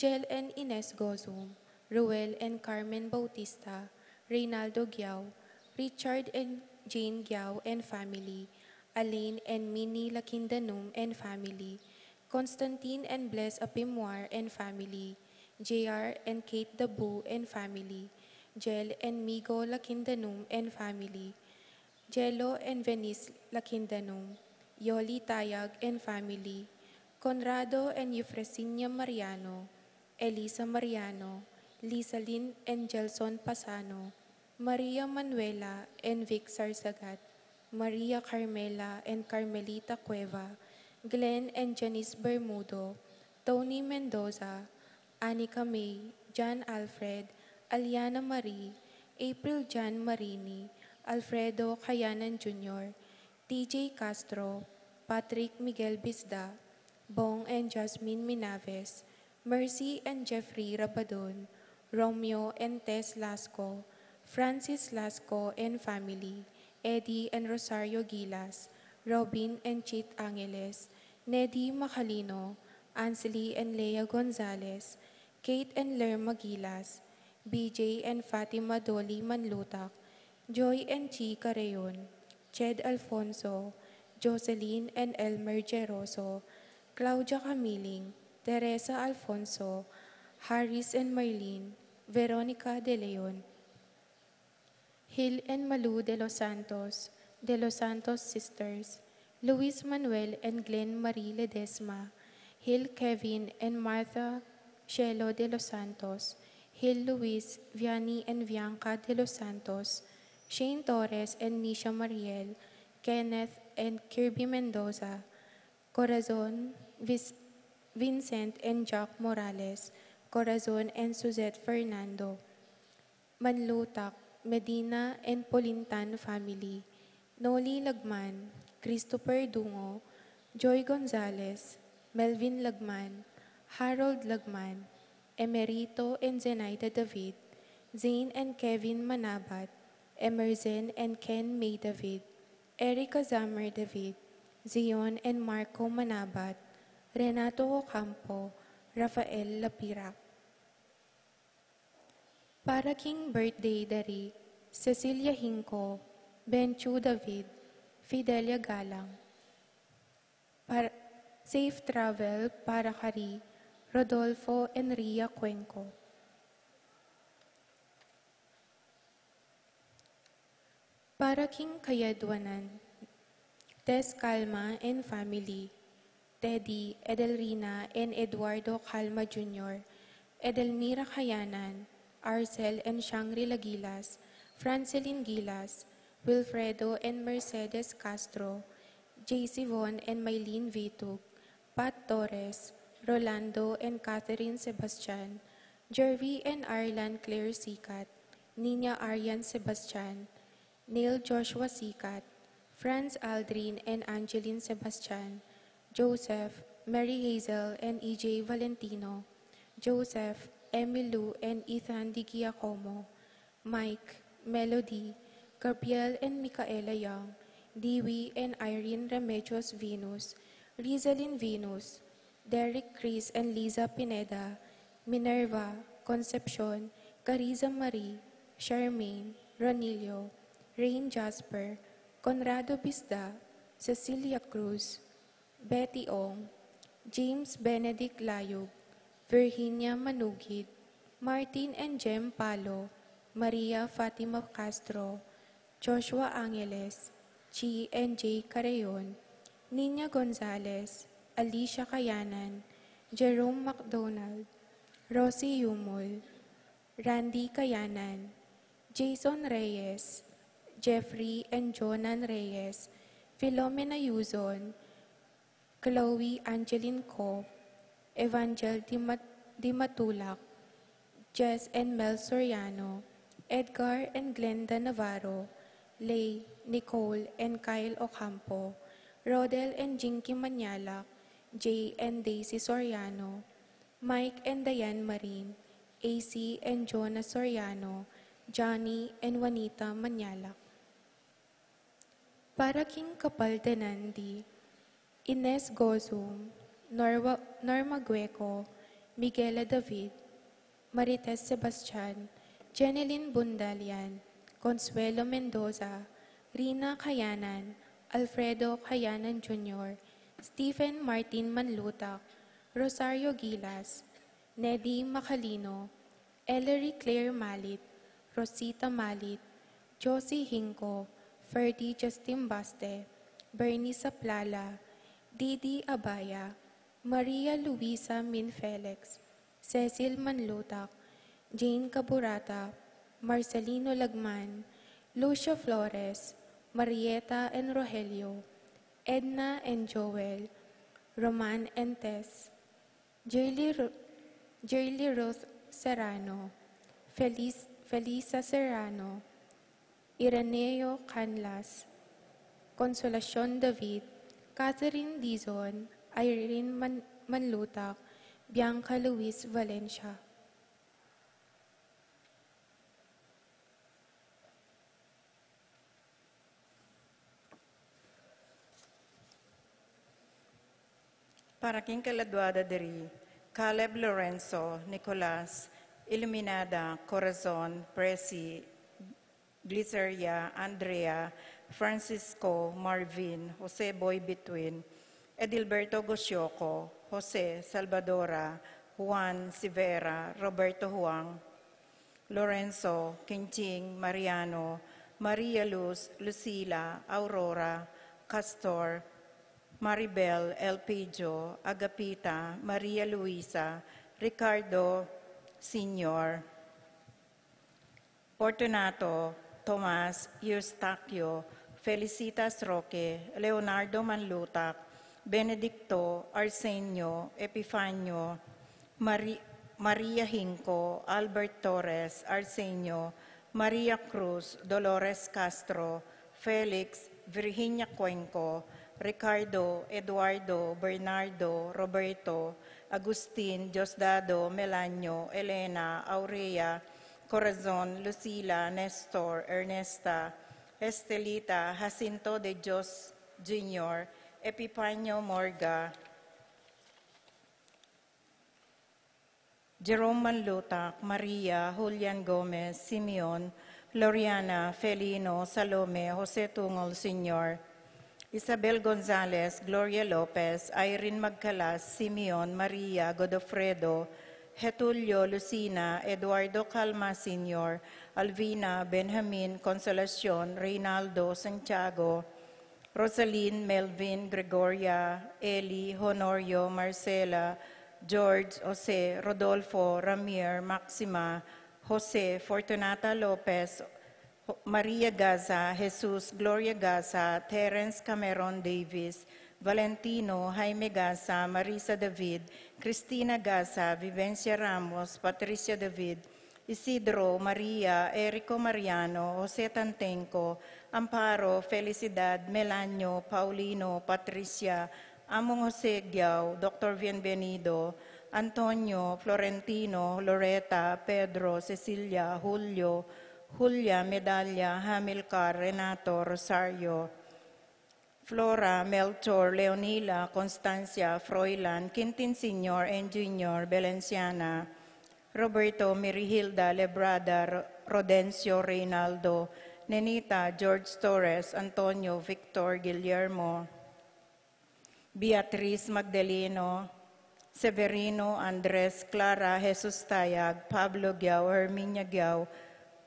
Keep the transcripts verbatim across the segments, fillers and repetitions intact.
Angel and Ines Gozum, Ruel and Carmen Bautista, Reynaldo Giao, Richard and Jane Giao and family, Alain and Minnie Lakindanum and family, Constantine and Bless Apimwar and family, J R and Kate Dabu and family, Jel and Migo Lakindanum and family, Jello and Venice Lakindanum, Yoli Tayag and family, Conrado and Eufrasinia Mariano, Elisa Mariano, Lisalin and Gelson Pasano, Maria Manuela and Vic Sarsagat, Maria Carmela and Carmelita Cueva, Glenn and Janice Bermudo, Tony Mendoza, Anika May, John Alfred, Aliana Marie, April John Marini, Alfredo Kayanan Junior, T J Castro, Patrick Miguel Bisda, Bong and Jasmine Minaves, Mercy and Jeffrey Rabadon, Romeo and Tess Lasco, Francis Lasco and family, Eddie and Rosario Gilas, Robin and Chit Angeles, Neddy Macalino, Ansley and Lea Gonzalez, Kate and Lerma Gilas, B J and Fatima Dolly Manlutak, Joy and Chi Carreon, Ched Alfonso, Jocelyn and Elmer Geroso, Claudia Camiling, Teresa Alfonso, Harris and Marlene, Veronica De Leon, Hil and Malu De Los Santos, De Los Santos Sisters, Luis Manuel and Glenn Marie Ledesma, Hil Kevin and Martha Shelo De Los Santos, Hil Luis, Vianney and Bianca De Los Santos, Shane Torres and Nisha Mariel, Kenneth and Kirby Mendoza, Corazon, Vis-, Vincent and Jack Morales, Corazon and Suzette Fernando, Manlutak, Medina and Polintan family, Noli Lagman, Christopher Dungo, Joy Gonzalez, Melvin Lagman, Harold Lagman, Emerito and Zenaida David, Zane and Kevin Manabat, Emerson and Ken May David, Erica Zammer David, Zion and Marco Manabat, Renato Ocampo, Rafael Lapirak. Para king birthday da ri Cecilia Hinco, Benchu David, Fidelia Galang. Para, safe travel para kari Rodolfo Enria Cuenco. Para king kayadwanan, Tess Calma and family, Teddy, Edelrina and Eduardo Calma Junior, Edelmira Kayanan, Arcel and Shangri-La Gilas, Francelin Gilas, Wilfredo and Mercedes Castro, J C Von and Mylene Vitug, Pat Torres, Rolando and Catherine Sebastian, Jervy and Arlan Claire Sikat, Nina Aryan Sebastian, Neil Joshua Sikat, Franz Aldrin and Angeline Sebastian, Joseph, Mary Hazel and E J Valentino, Joseph, Emmy Lou and Ethan Di Giacomo, Mike, Melody, Gabriel and Micaela Young, Dewey and Irene Remedios Venus, Rizalin Venus, Derek, Chris and Liza Pineda, Minerva, Concepcion, Cariza Marie, Charmaine, Ronilio, Rain Jasper, Conrado Bisda, Cecilia Cruz, Betty Ong, James Benedict Layug, Virginia Manugid, Martin and Jem Palo, Maria Fatima Castro, Joshua Angeles, Chi and J Carreon, Nina Gonzalez, Alicia Kayanan, Jerome McDonald, Rosie Yumul, Randy Kayanan, Jason Reyes, Jeffrey and Jonan Reyes, Filomena Yuzon, Chloe Angeline Co, Evangel Dimat-, Dimatulak, Jess and Mel Soriano, Edgar and Glenda Navarro, Lay, Nicole and Kyle Ocampo, Rodel and Jinky Manyalak, Jay and Daisy Soriano, Mike and Diane Marin, A C and Jonah Soriano, Johnny and Juanita Manyalak. Para king kapaldanan di Ines Gozum, Norma, Norma Gueco, Miguela David, Marites Sebastian, Jenilyn Bundalian, Consuelo Mendoza, Rina Kayanan, Alfredo Kayanan Junior, Stephen Martin Manlutak, Rosario Gilas, Neddy Macalino, Ellery Claire Malit, Rosita Malit, Josie Hinco, Ferdy Justin Baste, Bernie Saplala, Didi Abaya, Maria Luisa Min Felix, Cecil Manlutak, Jane Caburata, Marcelino Lagman, Lucio Flores, Marieta and Rogelio, Edna and Joel, Roman and Tess, Jerly Ru-, Jerly Ruth Serrano, Felis-, Felisa Serrano, Ireneo Canlas, Consolacion David, Catherine Dizon, Irene Man-, Manlutak, Bianca Luis Valencia. Para king kaladua da diri, Caleb Lorenzo, Nicolas, Iluminada, Corazon, Presi, Gliceria, Andrea, Francisco, Marvin, Jose Boy Between, Edilberto Gosioco, Jose, Salvadora, Juan, Sivera, Roberto Juan, Lorenzo, Quinting, Mariano, Maria Luz, Lucila, Aurora, Castor, Maribel, Elpidio, Agapita, Maria Luisa, Ricardo Senior, Fortunato, Tomas, Eustaquio, Felicitas Roque, Leonardo Manlutak, Benedicto, Arsenio, Epifanio, Mari-, Maria Hinco, Albert Torres, Arsenio, Maria Cruz, Dolores Castro, Felix, Virginia Cuenco, Ricardo, Eduardo, Bernardo, Roberto, Agustin, Diosdado, Melanio, Elena, Aurea, Corazon, Lucila, Nestor, Ernesta, Estelita, Jacinto de Dios Junior, Epifanio, Morga, Jerome Manlutak, Maria, Julian Gomez, Simeon, Loriana, Felino, Salome, Jose Tungol Senior, Isabel Gonzalez, Gloria Lopez, Irene Magcalas, Simeon, Maria, Godofredo, Getulio, Lucina, Eduardo Calma Senior, Alvina, Benjamin, Consolacion, Reynaldo, Santiago, Rosalyn, Melvin, Gregoria, Eli, Honorio, Marcela, George, Jose, Rodolfo, Ramir, Maxima, Jose, Fortunata Lopez, Ho-, Maria Gaza, Jesus, Gloria Gaza, Terence Cameron Davis, Valentino, Jaime Gaza, Marisa David, Cristina Gaza, Vivencia Ramos, Patricia David, Isidro, Maria, Erico Mariano, Jose Tantenco, Amparo, Felicidad, Melanio, Paulino, Patricia, Among Jose Giao, Doctor Bienvenido, Antonio, Florentino, Loreta, Pedro, Cecilia, Julio, Julia, Medalia, Hamilcar, Renato, Rosario, Flora, Melchor, Leonila, Constancia, Froilan, Quintin Senior and Junior, Belenciana, Roberto, Mirihilda, Lebrada, Ro-, Rodencio, Reynaldo, Nenita, George Torres, Antonio, Victor, Guillermo, Beatriz, Magdaleno, Severino, Andres, Clara, Jesus Tayag, Pablo Giao, Herminia Giao,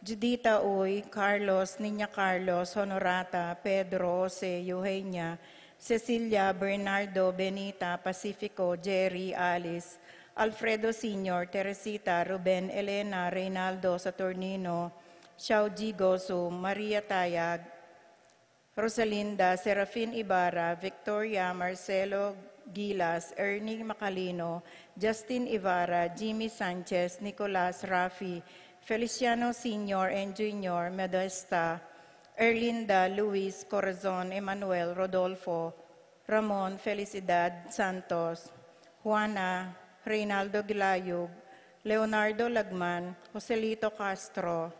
Judita Uy, Carlos, Niña Carlos, Honorata, Pedro, Jose, Eugenia, Cecilia, Bernardo, Benita, Pacifico, Jerry, Alice, Alfredo Senior, Teresita, Ruben, Elena, Reynaldo, Saturnino, Xiao Jigo Sum, Maria Tayag, Rosalinda, Serafin Ibarra, Victoria, Marcelo Gilas, Ernie Macalino, Justin Ibarra, Jimmy Sanchez, Nicolas Rafi, Feliciano Senior and Junior, Modesta, Erlinda, Luis, Corazon, Emmanuel, Rodolfo, Ramon, Felicidad, Santos, Juana, Reynaldo Gilayug, Leonardo Lagman, Joselito Castro,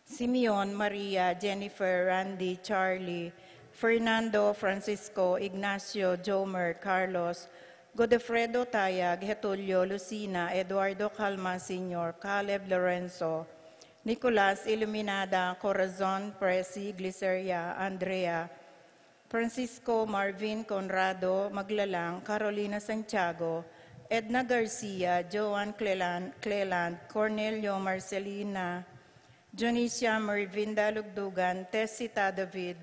Simeon, Maria, Jennifer, Randy, Charlie, Fernando, Francisco, Ignacio, Jomer, Carlos, Godofredo Tayag, Getulio, Lucina, Eduardo Calma Senior, Caleb, Lorenzo, Nicolas, Iluminada, Corazon, Presi, Gliceria, Andrea, Francisco, Marvin, Conrado, Maglalang, Carolina Santiago, Edna Garcia, Joan Clelan-, Cleland, Cornelio, Marcelina, Dionisia, Mervinda Lugdugan, Tessita David,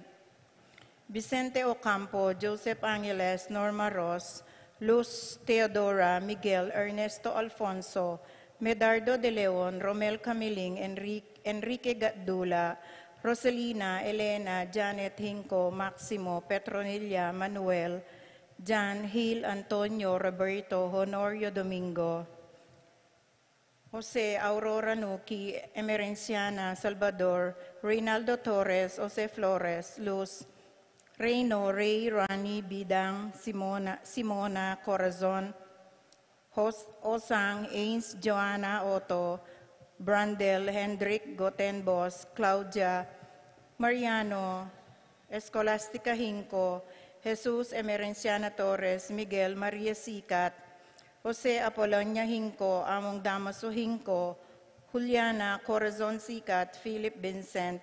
Vicente Ocampo, Joseph Angeles, Norma Ross, Luz Teodora, Miguel Ernesto Alfonso, Medardo de Leon, Romel Camiling, Enrique, Enrique Gatdula, Roselina, Elena, Janet, Hinco, Maximo, Petronilla, Manuel, Jan, Hil, Antonio, Roberto, Honorio, Domingo, Jose, Aurora, Nuki, Emerenciana, Salvador, Reynaldo, Torres, Jose, Flores, Luz, Reino, Rey, Rani, Bidang, Simona, Simona, Corazon, Hos-, Osang, Ains, Joanna, Otto, Brandel, Hendrik, Gotenbos, Claudia, Mariano, Escolastica, Hinco, Jesus, Emerenciana, Torres, Miguel, Maria, Sikat, Jose, Apolonia, Hinco, Among Damaso, Hinco, Juliana, Corazon, Sikat, Philip, Vincent,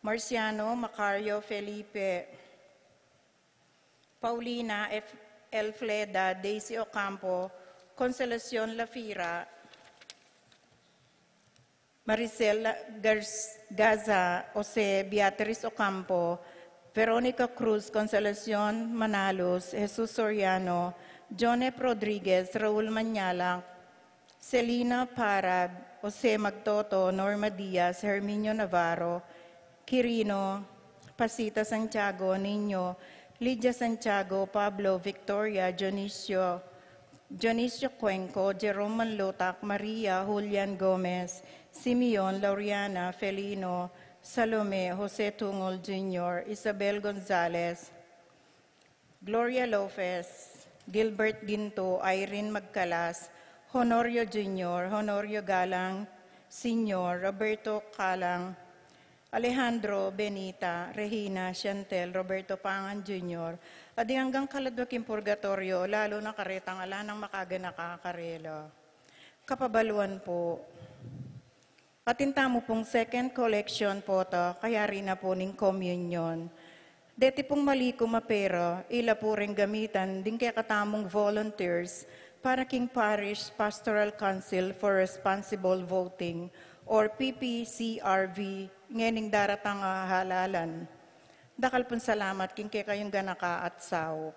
Marciano, Macario, Felipe, Paulina, F-, Elfreda, Daisy, Ocampo, Consolacion, Lafira, Maricel, Gar-, Gaza, Jose, Beatriz, Ocampo, Veronica, Cruz, Consolacion, Manalus, Jesus, Soriano, John F, Rodriguez, Raul, Mañala, Selina, Parab, Jose, Magtoto, Norma, Diaz, Herminio, Navarro, Quirino, Pasita, Santiago, Niño, Lydia, Santiago, Pablo, Victoria, Dionisio, Dionisio, Cuenco, Jerome, Manlutak, Maria, Julian, Gomez, Simeon, Lauriana, Felino, Salome, Jose, Tungol, Junior, Isabel, Gonzalez, Gloria, Lopez, Gilbert, Ginto, Irene, Magcalas, Honorio, Junior, Honorio, Galang, Senior, Roberto, Calang, Alejandro, Benita, Regina, Chantel, Roberto, Pangan, Junior, at ding anggang kaladwa king purgatorio, lalu na karetang ala nang makaganaka karela. Kapabaluan pu. Atin tamu pung second collection pu ta, kayari na pu ning communion. Deti pung malikum a pera, ila pu reng gamitan ding kekatamung volunteers para king Parish Pastoral Council for Responsible Voting or P P C R V ngening daratang a halalan. Dakal pung salamat king kekayung ganaka at saup.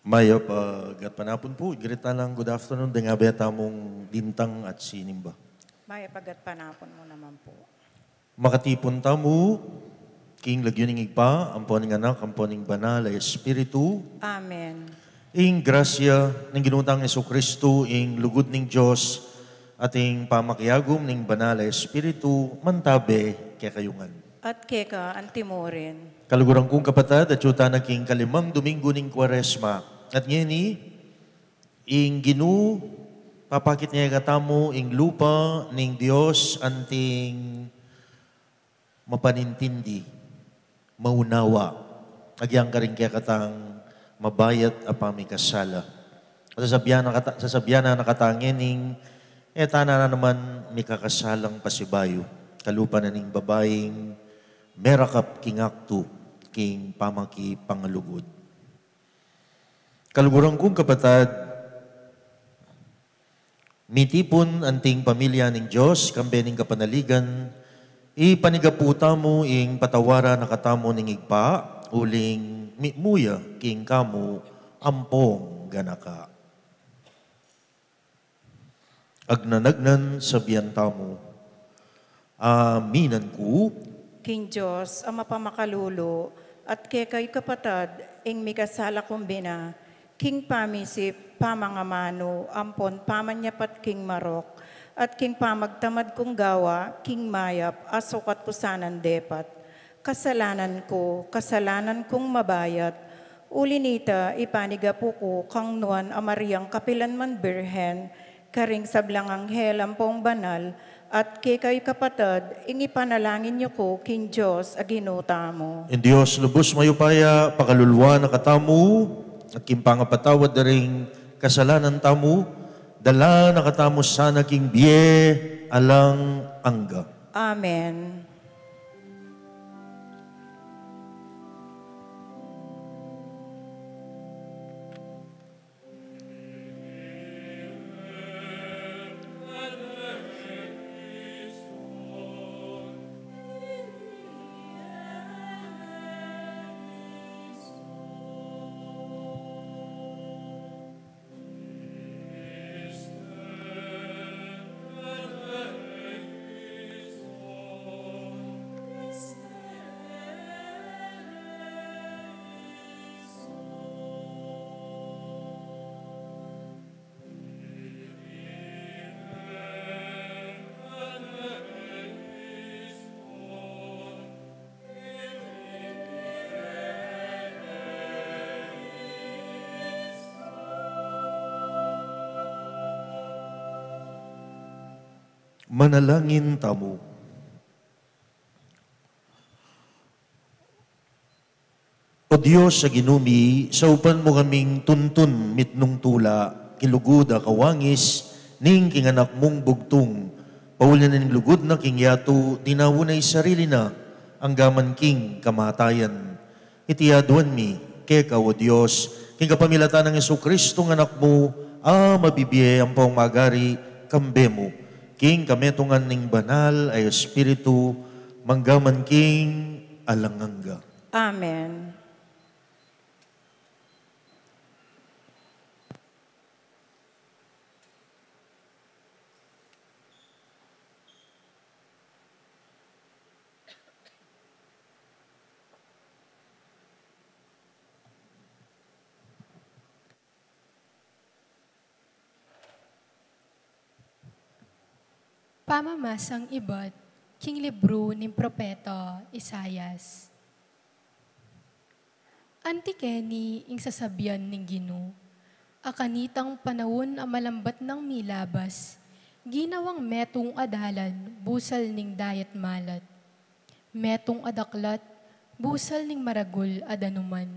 Mayap a gatpanapun pu. Greet ta lang good afternoon deng abe tamung lintang at sinimba. Mayap a gatpanapun mu naman pu. Makatipun tamu king lagyu ning Ibpa, ampo ning Anak, ampo ning Banal a Espiritu. Amen. Ing grasya ning Ginu tang Jesucristo, ing lugud ning Dios, at ing pamakiagum ning Banal a Espiritu, mantabe kekayu ngan. At keka antimurin. Kaluguran kung kapatad, atyu tana king kalimang Domingo ning Kuaresma. At ngeni, ing Ginu, papakit ne katamu ing lupa ning Dios anting mapanintindi, maunawa, agyang karing kekatang mabayat a pamikasala. At sasabian na kata, sasabian na kata ngening, e tana na naman mikakasalang pasibayu, kalupa na ning babaing merakap king aktu king pamakipangalugud. Kaluguran kung kapatad, mitipun anting pamilya ning Dios, kambe ning kapanaligan, ipanigapu tamu ing patawaran na katamu ning Ibpa, uling mitmu ya king kamu ampong ganaka. Agnan-agnan sabian tamu. Aminan ku. King Dios a mapamakalulu, at kekayu kapatad, ing mikasala kung bina, king pamisip, pamangamanu, ampon pamanyapat king marok, at king pamagtamad kung gawa, king mayap, a sukat ku sanang depat. Kasalanan ku, kasalanan kung mabayat, uli nita, ipanigapu ku kang Nuan a Mariang kapilan man Birhen, karing sablang anghel ampong banal, at kekayu kapatad, ing ipanalangin yu ku king Dios a Ginu tamu. Ing Dios lubus mayupaya, pakaluluan na katamu, at king pangapatawad da ring kasalanan tamu, dala na katamu sana king bie alang angga. Amen. Manalangin tamu. O Dios a Ginu mi, saupan mu kaming tuntun mitmung tula king lugud a kawangis ning king Anak mung bugtung, pauli na ning lugud na king yatu, tinawu na ing sarili na angga man king kamatayan. Iti aduan mi keka, o Dios, king kapamilatan nang Jesucristo, ing Anak mu, a mabibie ampong magari kambe mu, king kametungan ning Banal a Espiritu, mangga man king alang angga. Amen. Pamamasang ibat king libru ning propeta Isaias. Anti keni ing sasabian ning Ginu, a kanitang panaun a malambat nang milabas, ginawang metung a dalan busal ning dayat malat, metung a daklat busal ning maragul a danuman,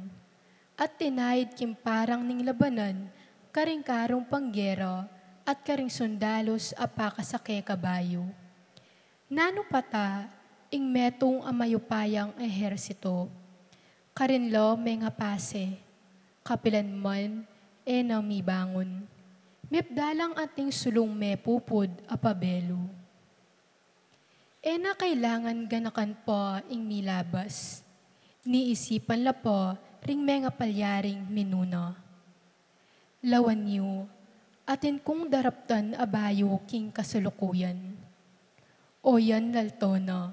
at tinaid king parang ning labanan karing karung panggera at karing sundalus a pakasake kabayu. Nanu pa ta ing metung a mayupayang ehersito? Karin la mengapase, kapilan man e na mibangun. Mepda lang ating sulung mepupud a pabelu. E na kailangan ganakan pa ing milabas. Niisipan la pa ring mengapalyaring minuna. Lawan yu, atin kung daraptan a bayu king kasalukuyan. O yan lalto na,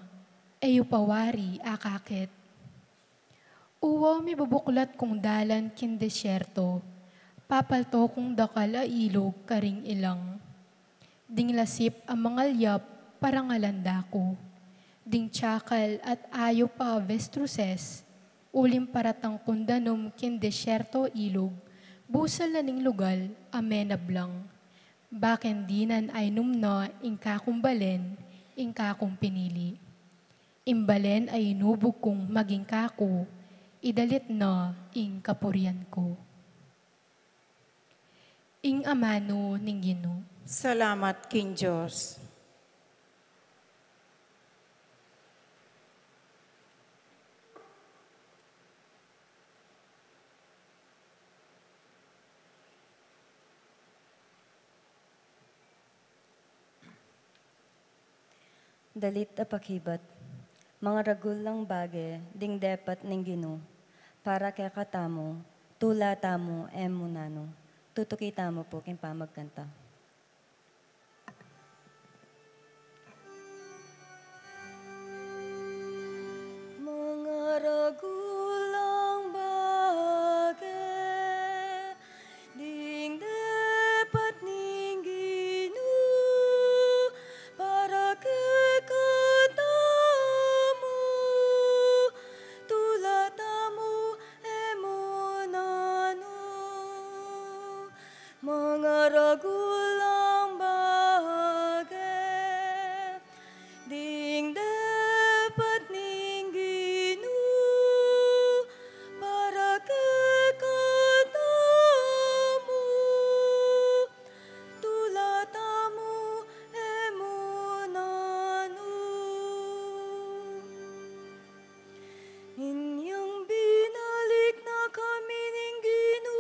e yu pa wari akakit. Uwa, mibubuklat kung dalan king disyerto, papalto kung dakal a ilug karing ilang. Ding lasip a mangalyap parangalan da ku. Ding tiyakal at ayup a avestruces, uling paratang kung danum king disyerto ilug, busal na ning lugal a menablang. Baken dinan ainum na ing kakung balen, ing kakung pinili. Ing balen a inubug kung maging kaku, idalit na ing kapurian ku. Ing amanu ning Ginu. Salamat king Dios. Dalit a pakibat. Mangaragul lang bage ding depat ning Ginu, para kekatamu, tula tamu e mu nanu. Tutuki tamu pu king pamagkanta. Mangaragul lang bage ding depat ning Ginu, para kekatamu, tula tamu e mu nanu. Mangaragul lang bage ding depat ning Ginu, para kekatamu, tula tamu e mu nanu. Inyang binalik na kami ning Ginu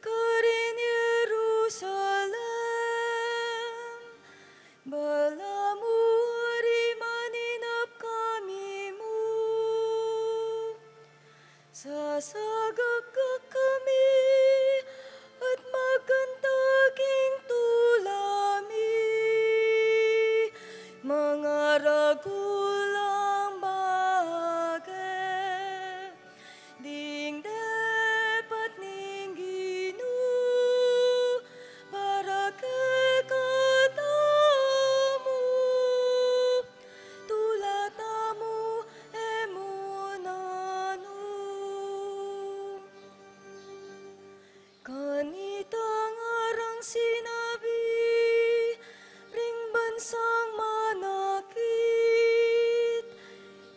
karin Jerusalem, balamu ari maninap kami mu. Sasagakgak kami at magkanta king tula mi, mangaragul lang bage ding depat ning Ginu, para kekatamu, tula tamu e mu nanu. Kanita ngarang sinabi ring bansang manakit,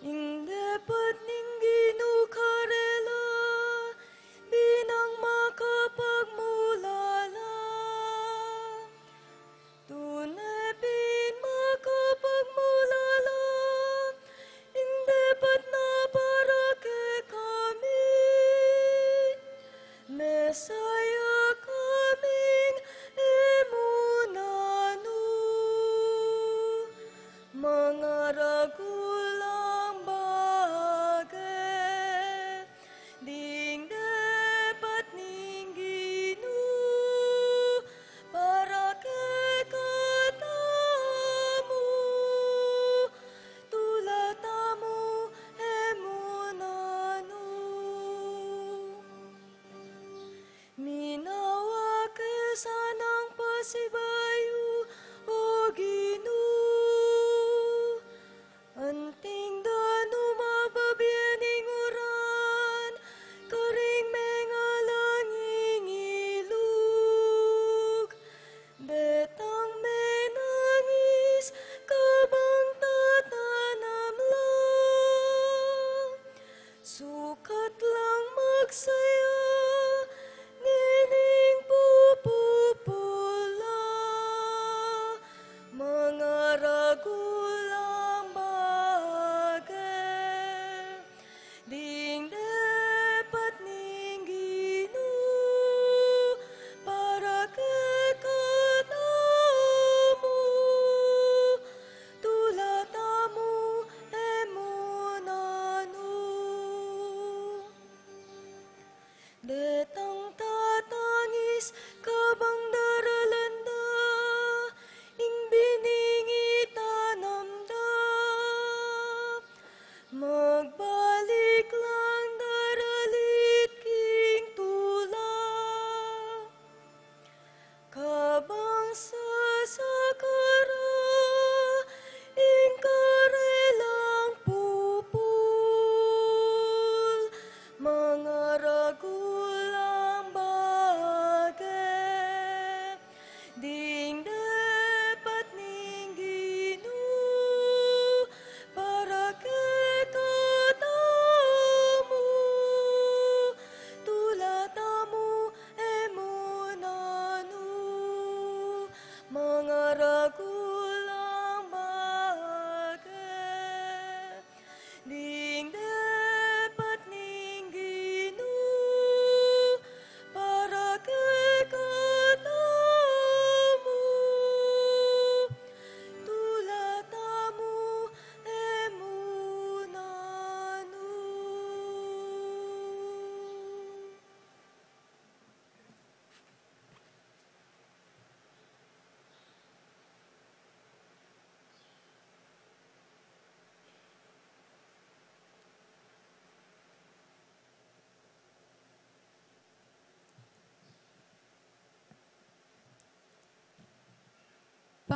ing depat ning Ginu karela binang makapagmulala. Tune pin makapagmulala ing depat na para kekami. Mesaya kaming e mu nanu, mangaragul lang bage ding depat ning Ginu, para kekatamu, tula tamu e mu nanu. Minawa ke sanang pasibayu, O Ginu, anting danum a babie ning uran karing mengalang ing ilug. Detang menangis kabang tatanam la, sukat lang magsaya ngening pupupula. Mangaragul lang bage ding depat ning Ginu, para kekatamu, tula tamu e mu nanu.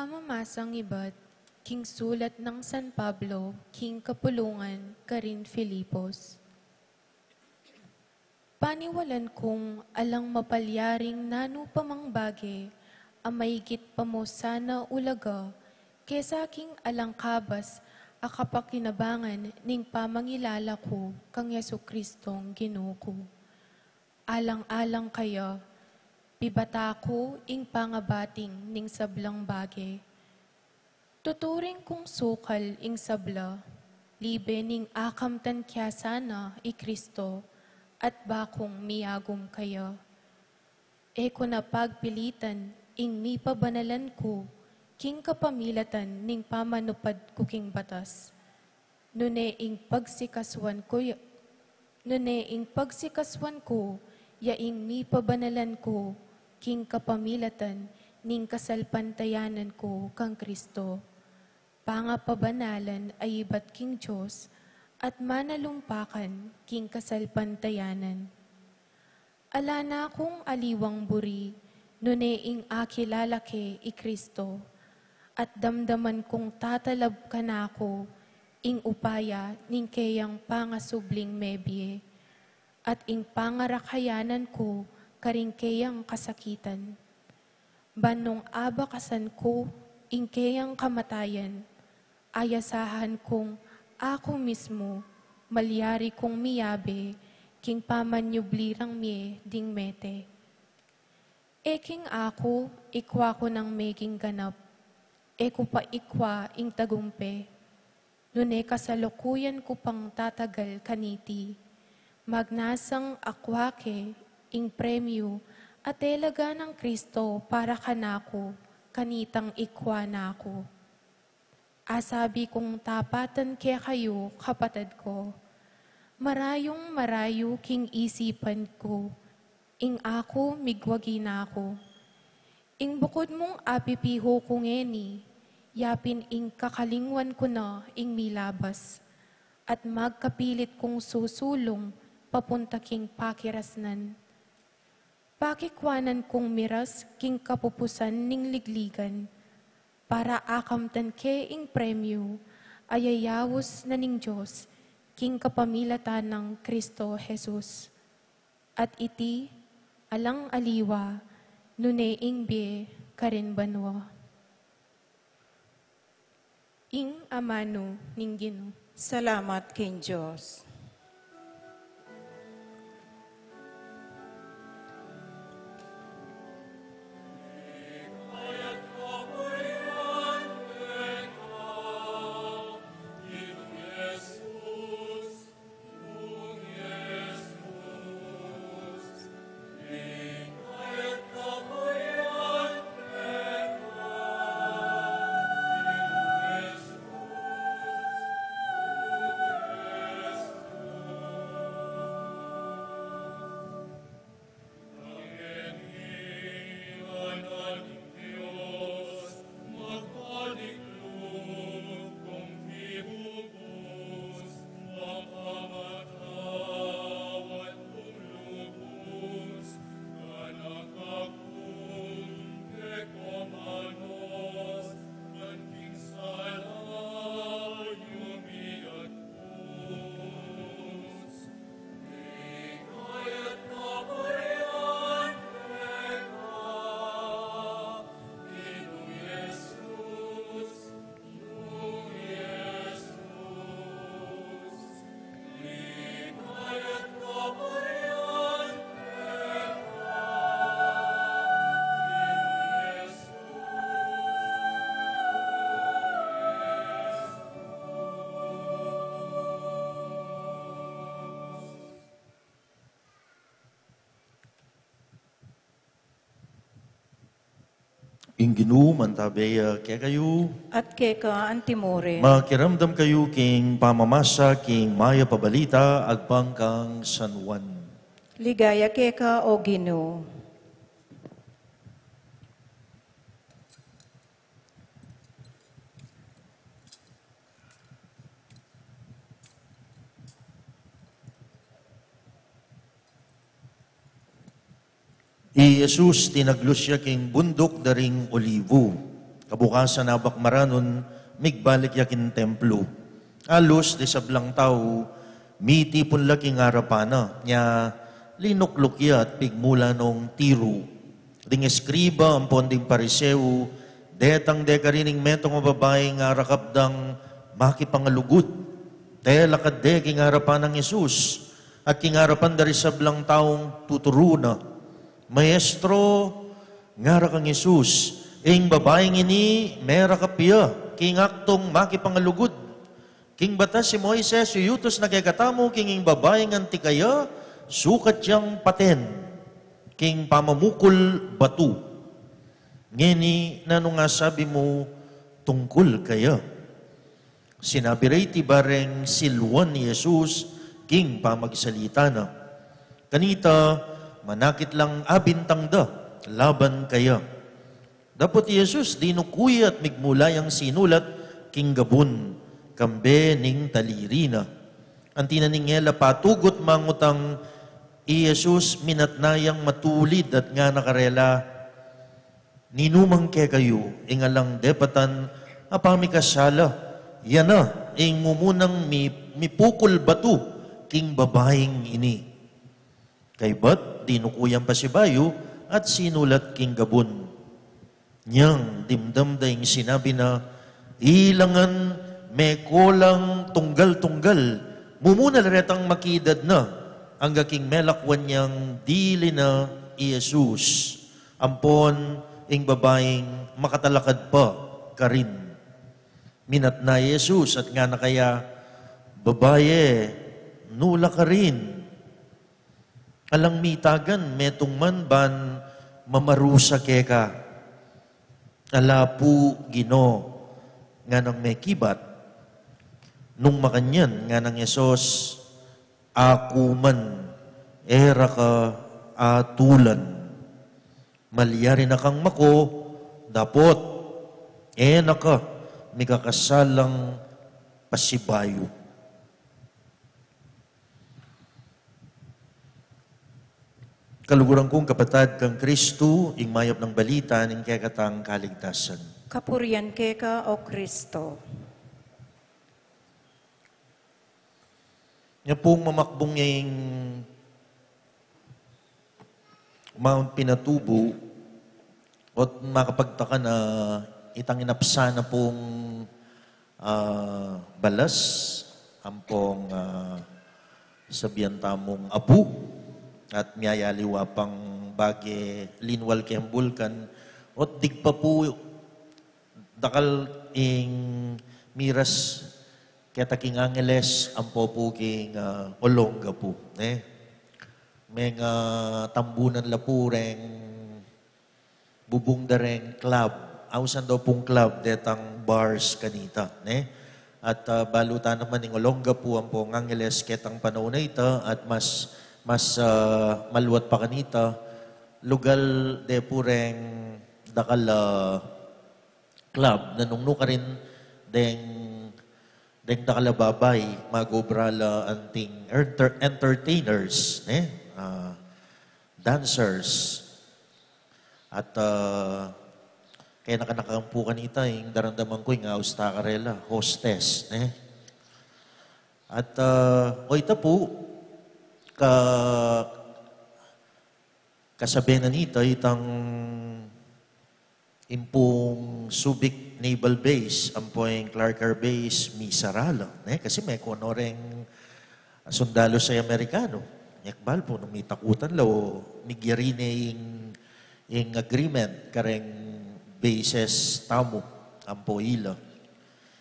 Pamamasang ibat king sulat nang San Pablo king kapulungan karin Filipos. Paniwalan kung alang mapalyaring nanu pa mang bage a maigit pa mu sana ulaga kesa king alang kabas a kapakinabangan ning pamangilala ku kang Jesu-Cristong Ginu ku. Alang-alang kaya, pibata ku ing pangabating ning sablang bage. Tuturing kung sukal ing sabla, libe ning akamtan kya sana i Cristo, at bakung miyagum kaya. E ku na pagpilitan ing mipabanalan ku king kapamilatan ning pamanupad ku king batas. Nune ing pagsikasuan ku ya, nune ing pagsikasuan ku ya ing mipabanalan ku king kapamilatan ning kasalpantayanan ku kang Cristo. Pangapabanalan a ibat king Dios at manalumpakan king kasalpantayanan. Ala na kung aliwang buri, nune ing akilala ke i Cristo, at damdaman kung tatalab kanaku ing upaya ning keyang pangasubling mebie, at ing pangarakayanan ku karing keyang kasakitan. Ban nung abakasan ku ing keyang kamatayan, ayasahan kung aku mismu malyari kung miyabe king pamanyubli rang mie ding mete. E king aku ikwa ku nang meging ganap, e ku pa ikwa ing tagumpe. Nune kasalukuyan ku pang tatagal kaniti, magnasang akwa ke ing premyu a talaga nang Cristo para kanaku kanitang ikwa na ku. Asabi kung tapatan kekayu, kapatad ku, marayung marayu king isipan ku ing aku migwagi na ku. Ing bukud mung apipihu ku ngeni, yapin ing kakalingwan ku na ing milabas, at magkapilit kung susulung papunta king pakirasnan. Pakikwanan kung miras king kapupusan ning ligligan, para akamtan ke ing premyu a yayaus na ning Dios king kapamilatan nang Cristo Jesus. At iti, alang aliwa, nune ing bie karin banua. Ing amanu ning Ginu. Salamat king Dios. Ing Ginu mantabe ya kekayu. At keka antimurin. Makiramdam kayu king pamamasa king Mayap a Balita agpang kang San Juan. Ligaya keka, O Ginu. I Jesus tinaglus ya king bunduk da ring Olibu. Kabukasan, abak maranun, migbalik ya king templo. Alus ding sablang tau, mitipun la king arapan na, nya linukluk ya at pigmula nung tiru. Ding eskriba ampon ding Pariseo, detang de karin ing metung a babaing arakap dang makipangalugud. Telakad de king arapan nang Jesus, at king arapan da ring sablang taung tuturu na. Maestro, ngara kang Jesus, ing babaing ini merakap ya king aktung makipangalugud. King batas i Moises, yutus na kekatamu king ing babaing anti kaya, sukat yang paten king pamamukul batu. Ngeni, nanu ing sabi mu tungkul kaya? Sinabi reti bareng siluan i Jesus king pamagsalita na. Kanita, manakit lang abintang da laban kaya. Dapot i Jesus, dinuku ya at migmula yang sinulat king gabun, kambe ning taliri na. Anti na ning e la patugut mangutang, i Jesus minatna yang matulid at ngana karela, Ninu man kekayu ing alang depatan a pamikasala, ya na ing mumunang mi-, mipukul batu king babaing ini. Kaybat dinuku yang pasibayu at sinulat king gabun. Nyang dimdam da ing sinabi na, ilangan me ko lang tunggal-tunggal, mumuna la retang makiedad na, angga king melakwan yang dili na i Jesus. Ampon ing babaing makatalakad pa karin. Minatna i Jesus at ngana kaya, babaye, nu la karin? Alang mitagan metung man ban mamarusa keka. Ala pu, Ginu, nganang mekibat. Nung makanyan, nganang Jesus, aku man, e ra ka atulan. Malyari na kang mako, dapot e na ka mikakasalang pasibayu. Kaluguran kung kapatad kang Kristu, ing mayap nang balita ning kekatang kaligtasan. Kapurian keka, O Kristo. Nya pung mamakbung ing Mount Pinatubo, ot makapagtaka na itang inapsa na pung, ah, balas, ampong, ah, sabian tamung abu, at miyayaliwa pang bage linwal keng bulkan, ot digpa pu dakal ing miras keta king Angeles, ampo pu king, ah, Olongapu, ne? Meng, ah, tambunan la pu reng bubung da reng club. Ausan da pung club, detang bars kanita, ne? At, ah, balu ta naman ing Olongapu ampong Angeles ketang panaun a ita, at mas, mas, ah, maluat pa kanita, lugal de pu reng dakal, ah, club, nanung nu karin deng, deng dakal a babai, magobra la anting enter-, entertainers, ne? Ah, dancers. At, ah, kaya nakanakang pu kanita, ing daramdaman ku, ing austa karela, hostess, ne? At, ah, o ita pu, ka-, kasabe na nita, itang impung Subic Naval Base, ampo ing Clark Air Base, misara la, ne? Kasi meko no reng sundalo sa Amerikano. Nyakbal pu, nung mitakutan la, o migyari ne ing, ing agreement kareng bases tamu, ampo ila.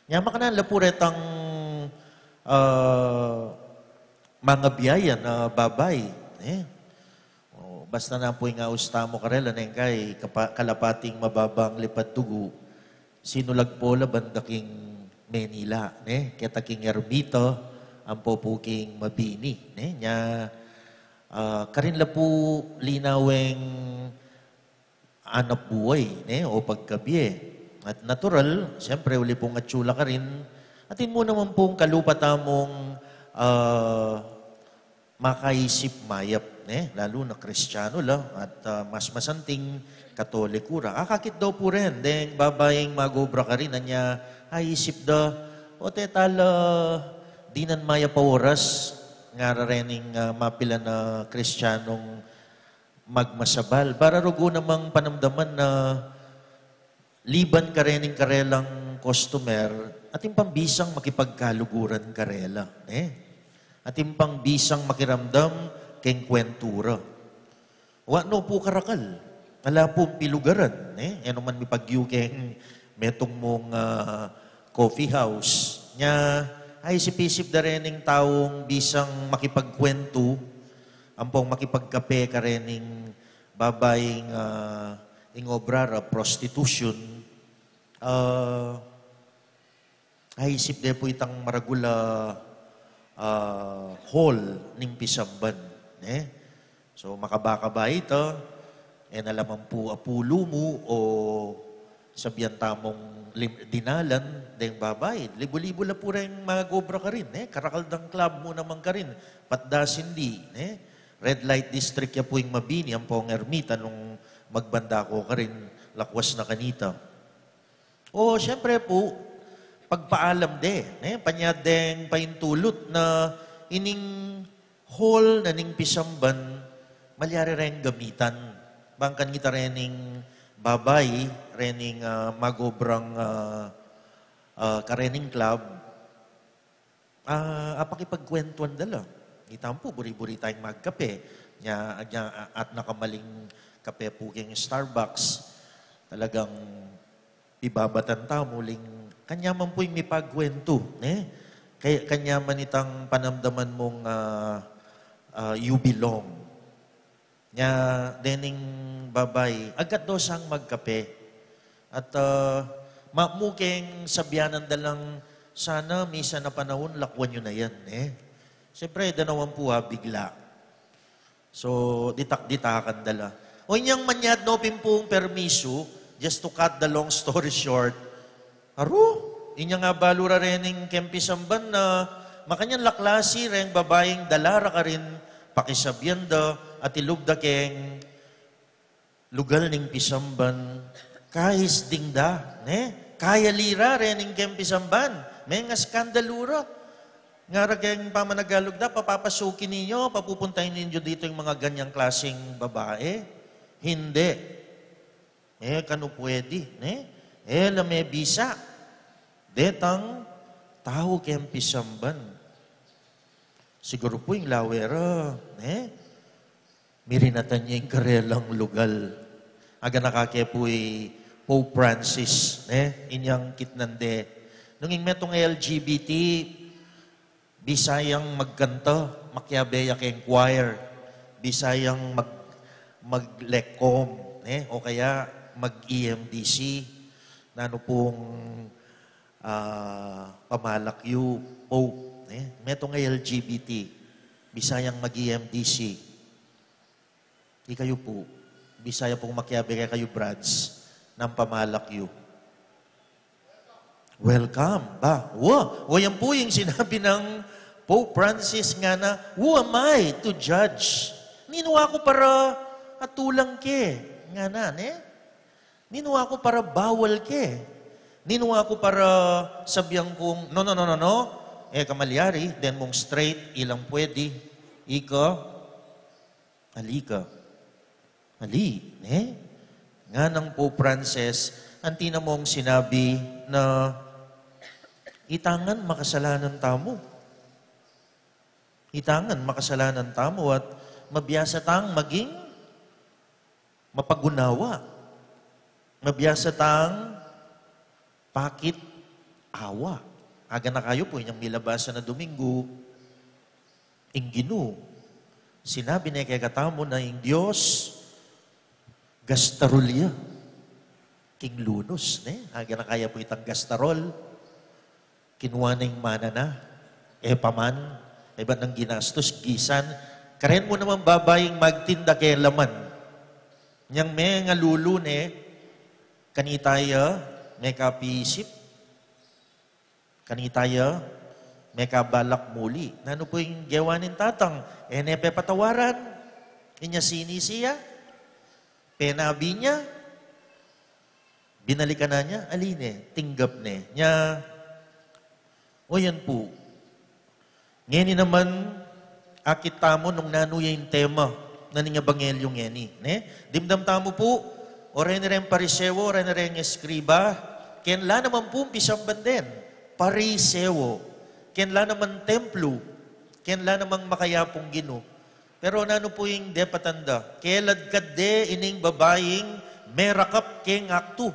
Nya makanyan la pu retang, ah, mangabiayan a babai, ne? O, basta na pu ing austa mu karela, neng kai, kapa-, kalapating mababang lipad dugu, sinulag po la banda king Manila, ne? Keta king Ermita, ampo pu king Mabini, ne? Nya, ah, karin la pu linaweng anap buay, ne, o pagkabie. At natural, siyempre, uli pung atsu la karin, atin mu naman pung kalupa tamung, ah, makaisip mayap, ne? Lalu na Kristiano la, at, ah, mas masanting Katoliko ra. Akakit da pu ren deng babaing mag-obra karin, anya aisip da, o te tala, dinan mayap a oras, ngara rening, ah, mapilan a Kristianong magmasabal. Bara rugu namang panamdaman na liban karening karelang customer, atin pang bisang makipagkaluguran karela, ne? Atin pang bisang makiramdam keng kwentu ra. Wa no pu karakal, ala pung pilugaran, ne? E no man mipagyu keng metung mung, ah, coffee house. Nya, aisip-isip da rening taung bisang makipagkwentu, ampong makipagkape karening babaing, ah, ing obra ra prostitution, ah, aisip de pu itang maragul a, ah, hall ning pisamban, ne? So, makaba-kaba ita, e na la man pu apulu mu o sabian tamung lim-, dinalan deng babai. Libu-libu la pu reng mag-obra karin, ne? Karakal dang club mu naman karin, patda sindi, ne? Red light district ya pu ing Mabini, ampong Ermita nung magbanda ko karin, lakwas na kanita. O, siyempre pu, pagpaalam de, ne? Panyad deng paintulut na ining hall na ning pisamban, malyari reng gamitan. Bang kanita rening babai, rening, ah, mag-obrang, ah, ah, karening club, ah, apakipagkwentuan da la. Itam pu, buri-buri tayang magkape. Nya, nya, at nakamaling kape pu keng Starbucks. Talagang pibabatan tamu, uling kanyaman pu ing mipagkwentu, ne? Kay-, kanyaman itang panamdaman mung, ah, ah, you belong. Nya, dening babai, agkat do sang magkape. At, ah, ma-, mu keng sabyanan da lang, sana misan a panaun, lakwan yu na yan, eh. Siyempre, danawan pu, ah, bigla. So, ditak-ditakan da la. O, inyang manyad no pin pung permisu, just to cut the long story short, aru, inya nga balu ra rening keng pisamban na makanyan la klasi reng babaing dala ra karin, pakisabian da, at ilub da keng lugal ning pisamban, kaisding da, ne? Kayali ra rening keng pisamban, mengaskandalu ra. Ngara keng pamanagalug da, papapasukin ninyo, papupuntahin ninyo dito yung mga ganyang klaseng babae? Hindi. E kanu pwedi, ne? E la mebisa detang tau keng pisamban. Siguru pu ing lawe ra, ne? Mirinatan ya ing karelang lugal. Aganaka ke pu i Pope Francis, ne? Inyang kitnan de. Nung ing metung L G B T, bisa yang magkanta, makiabe ya keng choir. Bisa yang mag-, maglekom, ne? O kaya mag-E M D C. Nanu pung, ah, pamalak yu, Pope, ne? Metung L G B T, bisa yang mag-E M D C. Ikayu pu, bisa ya pung makiabe kekayu, Brads, nang pamalak yu. Welcome. Ba, wa, wa yan pu ing sinabi nang Pope Francis, ngana, "Who am I to judge?" Ninu aku para atulang ke, ngana, ne? Ninu aku para bawal ke? Ninu aku para sabian kung, "No, no, no, no, no. E ka malyari, den mung straight, ilang pwedi. Ika, ali ka." Ali, ne? Nganang Pope Francis, anti na mung sinabi na itangan makasalanan tamu. Itangan makasalanan tamu at mabiasa tang maging mapagunawa. Mabiasa tang pakit awa. Aganaka yu pu inyang milabas a Dominggu, ing Ginu, sinabi ne kekatamu na ing Dios gastarul ya king lunus, ne? Aganaka ya pu itang gastarul. Kinua ne ing mana na, e pa man, e ba nang ginastus, gisan, karen mu naman babaing magtinda ke laman. Nyang mengalulu ne, kanita ya mekapisip, kanita ya Mekabalak muli. Nanu pu ing gewa ning tatang? E ne pepatawaran. Inya sinisi ya, penabi ne, binalikan na ne, ali ne, tinggap ne. Nya, o yan pu. Ngeni naman, akit tamu nung nanu ya ing tema na ning ebanghelyu ngeni, ne? Dimdam tamu pu, o reni reng Pariseo, o reni reng eskriba, keng la naman pu pisamban den, Pariseo, keng la naman templu, keng la naman makayapung Ginu. Pero nanu pu ing depatan da? Keladkad de ining babaing merakap keng aktu.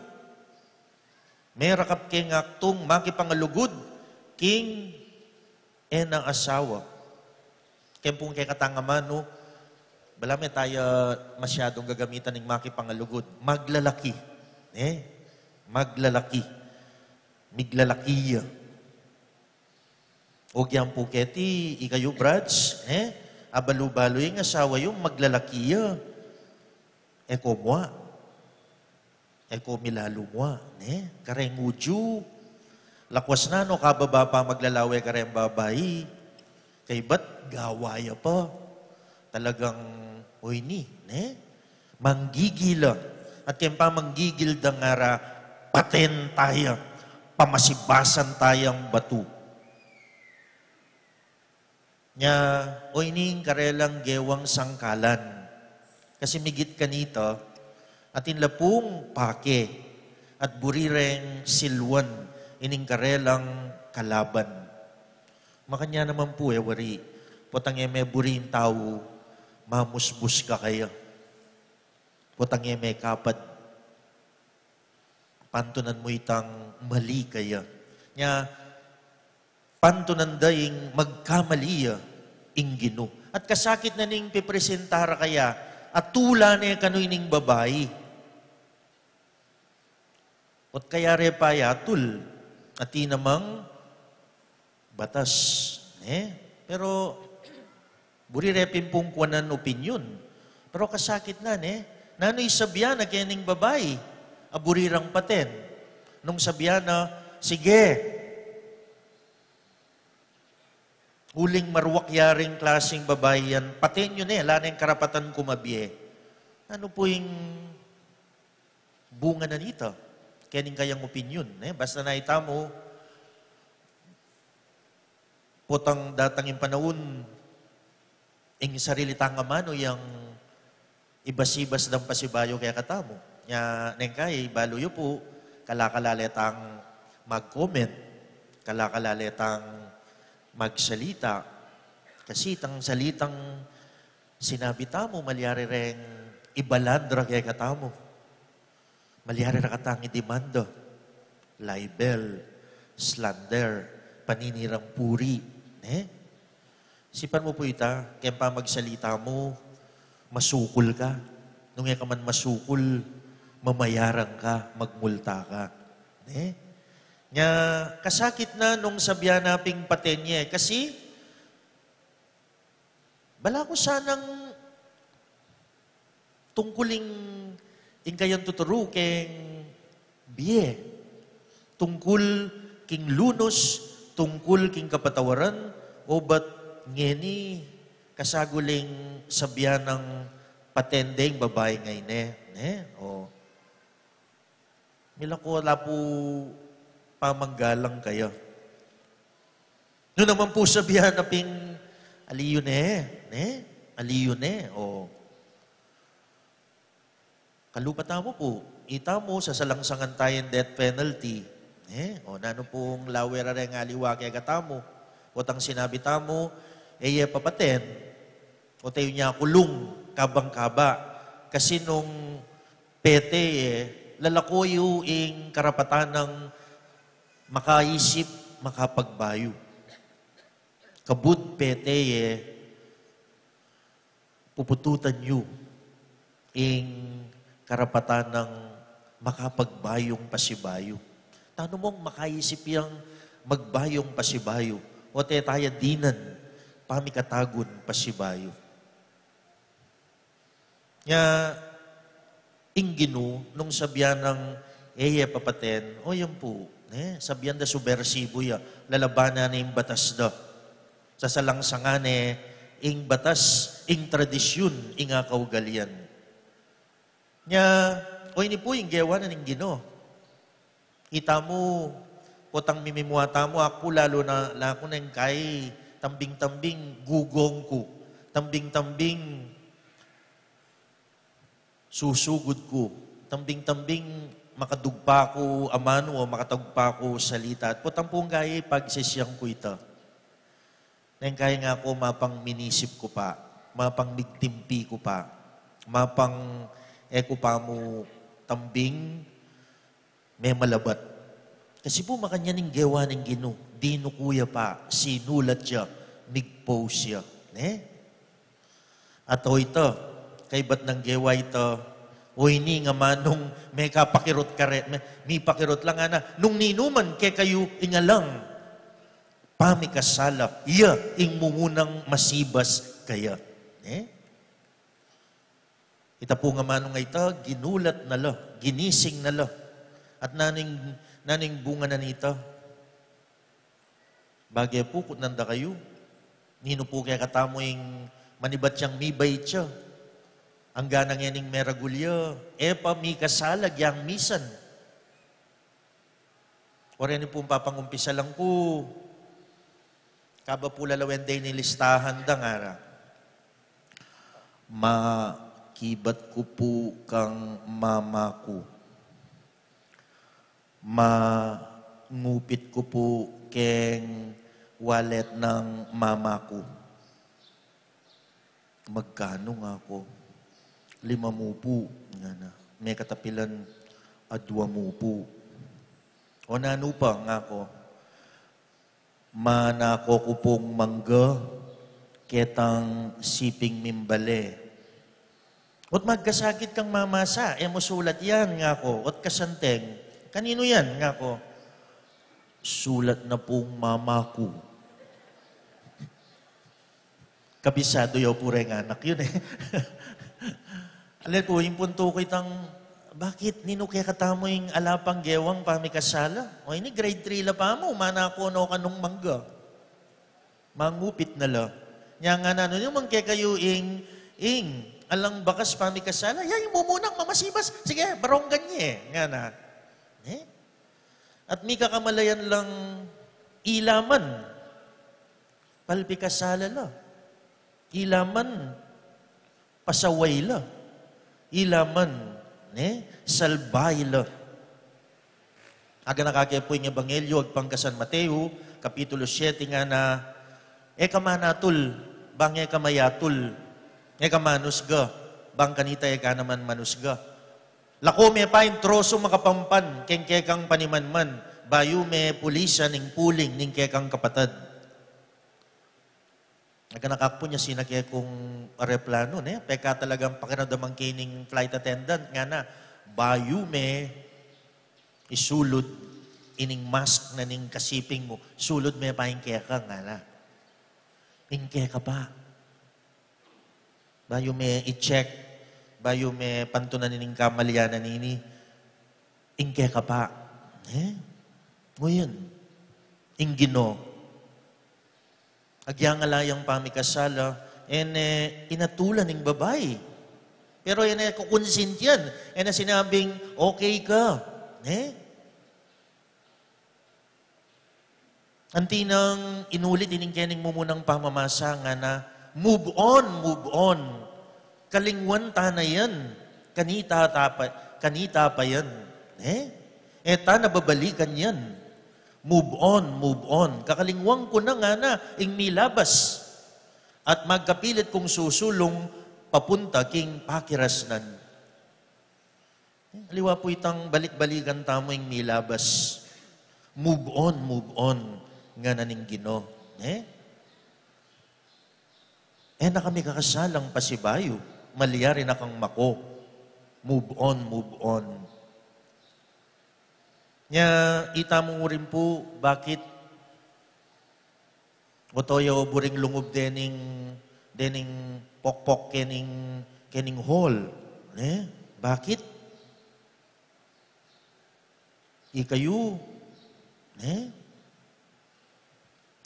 Merakap keng aktung makipangalugud king e nang asawa. Keng pung kekatang amanu, bala me taya masyadung gagamitan ning makipangalugud. Maglalaki. Ne? Maglalaki. Miglalaki ya. O gyan pu keti, ikayu, brads, ne? Abalu-balu ing asawa yu, maglalaki ya. E ko mua. E ko milalu mua, ne? Kareng udyu. Lakwas na no kababa pa maglalawe kareng babai. Kaybat gawa ya pa. Talagang, o ini, ne? Manggigil la. At keng pamanggigil da ngara, paten taya, pamasibasan tayang batu. Nya, o ini ing karelang gewang sangkalan. Kasi migit kanita, atin la pung pake at buri reng silwan ining karelang kalaban. Makanyan naman pu e wari, potang e me buri ing tau, mamusbus ka kaya. Potang e me kapad, pantunan mu itang mali kaya. Nya, pantunan da ing magkamali ya ing Ginu. At kasakit na ning pipresenta ra kaya, atula ne kanu ining babai. Ot kaya re pa yatul, atin namang batas, ne? Pero, buri re pin pung kuanan opinyon. Pero kasakit na, ne? Nanu ing sabian na kening babai a buri rang paten? Nung sabian na, sige, uling maruak ya ring klasing babai yan, paten yu ne, ala neng karapatan kumabie. Nanu pu ing bunga na nita? Kening kayang opinyon, ne? Basta na itamu, potang datang ing panaun, ing sarili tang amanu yang ibasibas dang pasibayu kekatamu. Nya, neng kai, balu yu pu, kala-kala le tang mag-comment, kala-kala le tang magsalita. Kasi itang salitang sinabi tamu, malyari reng ibalandra kekatamu. Malyari ra katang idimanda. Libel, slander, paninirang puri, ne? Sipan mu pu ita, keng pamagsalita mu, masukul ka. Nung e ka man masukul, mamayarang ka, magmulta ka. Ne? Nya, kasakit na nung sabian na ping paten ye. Kasi, bala ku sanang tungkul ing, ing kayang tuturu keng bie, tungkul king lunus, tungkul king kapatawaran, obat ngeni kasagul ing sabian nang paten de ing babai ngeni, ne? O. Mila ku la pu pamanggalang kaya. Nu naman pu sabian na ping, ali yu ne, ne? Ali yu ne, o. Kalupa tamu pu, itamu, sasalangsangan taya ing death penalty, ne? O, nanu pung lawe ra reng aliwa kekatamu? Potang sinabi tamu, e ye papaten, o, taya yu ne kulung, kabang-kaba. Kasi nung pete ye, lalako yu ing karapatan nang makaisip, makapagbayu. Kabud pete ye, pupututan yu ing karapatan nang makapagbayung pasibayu. Tanumong makaisip yang magbayung pasibayu, o te taya dinan pamikatagun pasibayu. Nya, ing Ginu, nung sabian nang e ye papaten, o yan pu, Eh, sabian da subersibu ya, lalabanan ne ing batas da. Sasalang sanga ne ing batas, ing tradisyun, ing kaugalian. Nya, o ini pu ing gewa na ning Ginu. Ita mu, potang mimimua tamu, aku lalu na, laku na ing kai, tambing-tambing gugong ku, tambing-tambing susugud ku, tambing-tambing makadugpa ku amanu o makadugpa ku salita. At potang pung kai, pagsisian ku ita. Neng kai nga ku, mapang minisip ku pa, mapang migtimpi ku pa, mapang e ku pa mu tambing memalabat. Kasi pu makanyan ing gewa ning Ginu, dinuku ya pa, sinulat ya, migpose ya. Ne? At o ita, kaybat nang gewa ita, o ini nga manung mekapakirut kare, me, mipakirut la ngana, nung ninuman kekayu ing alang pamikasala, iya ing mumunang masibas kaya. Eh? Ita pu nga manung a ita, ginulat na la, ginising na la. At nanu ing, nanu ing bunga na nita? Bage pu, kutnan da kayu. Ninu pu kekatamu ing manibat yang mibait ya? Angga na ngening meragul ya, e pa mikasala, gyang misan. O reni pung papangumpisalan ku, kaba pu lalawen de ning listahan da, ngara, makibat ku pu kang mama ku. Mangupit ku pu keng wallet nang mama ku. Magkanu, ngaku? Lima mu pu, ngana. Mekatapilan, adua mu pu. O nanu pa, ngaku? Manako ku pung mangga ketang siping ming bale. Ot magkasakit kang mamasa, e mu sulat yan, ngaku. Ot kasanteng, kaninu yan, ngaku? Sulat na pung mama ku. Kabisadu ya pu reng anak yun, e. Ale pu, ing puntu ku itang, bakit, ninu kekatamu ing ala pang gewang pamikasala? O ini, grade three la pa mu, manako no kanung mangga. Mangupit na la. Nya ngana, nanu, nung kekayu ing, ing alang bakas pamikasala, ya ing mumunang mamasibas. Sige, baronggan ye, ngana. E? At mikakamalayan lang ilaman. Palpikasala la. Ilaman, pasaway la. Ilaman, ne, salbay la. Aga na kake pu ing Ebanghelyo agpang kang San Mateo, Kapitulo siete, ngana, e ka manatul, bang e ka mayatul. E ka manusga, bang kanita e ka naman manusga. Lako me pa ing troso makapampan keng kekang panimanman, bayu me pulisan ing puling ning kekang kapatad. Aga na kake pu, nya sinake kung aeroplano, ne? Pekatalagang pakiramdaman ke ning flight attendant, ngana, bayu me isulud ining mask na ning kasiping mu, sulud me pa ing keka, ngana. Ing keka pa. Bayu me i-check, bayu me pantunan ining kamalian na ini, ing keka pa. E? Nguyen, ing Ginu, agyang ala yang pamikasala, e ne inatulan ing babai. Pero e ne kukonsintian, e ne sinabing, okay ka. E? Anti nang inulit ining kening mumunang pamamasa, ngana, move on, move on. Kalingwan ta na yan. Kanita ta pa, kanita pa yan. E? E ta na babalikan yan. Move on, move on. Kakalingwan ku na, ngana, ing milabas. At magkapilit kung susulung papunta king pakirasnan. Aliwa pu itang balik-balikan tamu ing milabas. Move on, move on, ngana ning Ginu. E? E na kami kakasalang pasibayu, malyari na kang mako. Move on, move on. Nya, ita mu rin pu, bakit oto ya buring lungub dening, dening pokpok kening, kening hall. E? Bakit? Ikayu, Eh?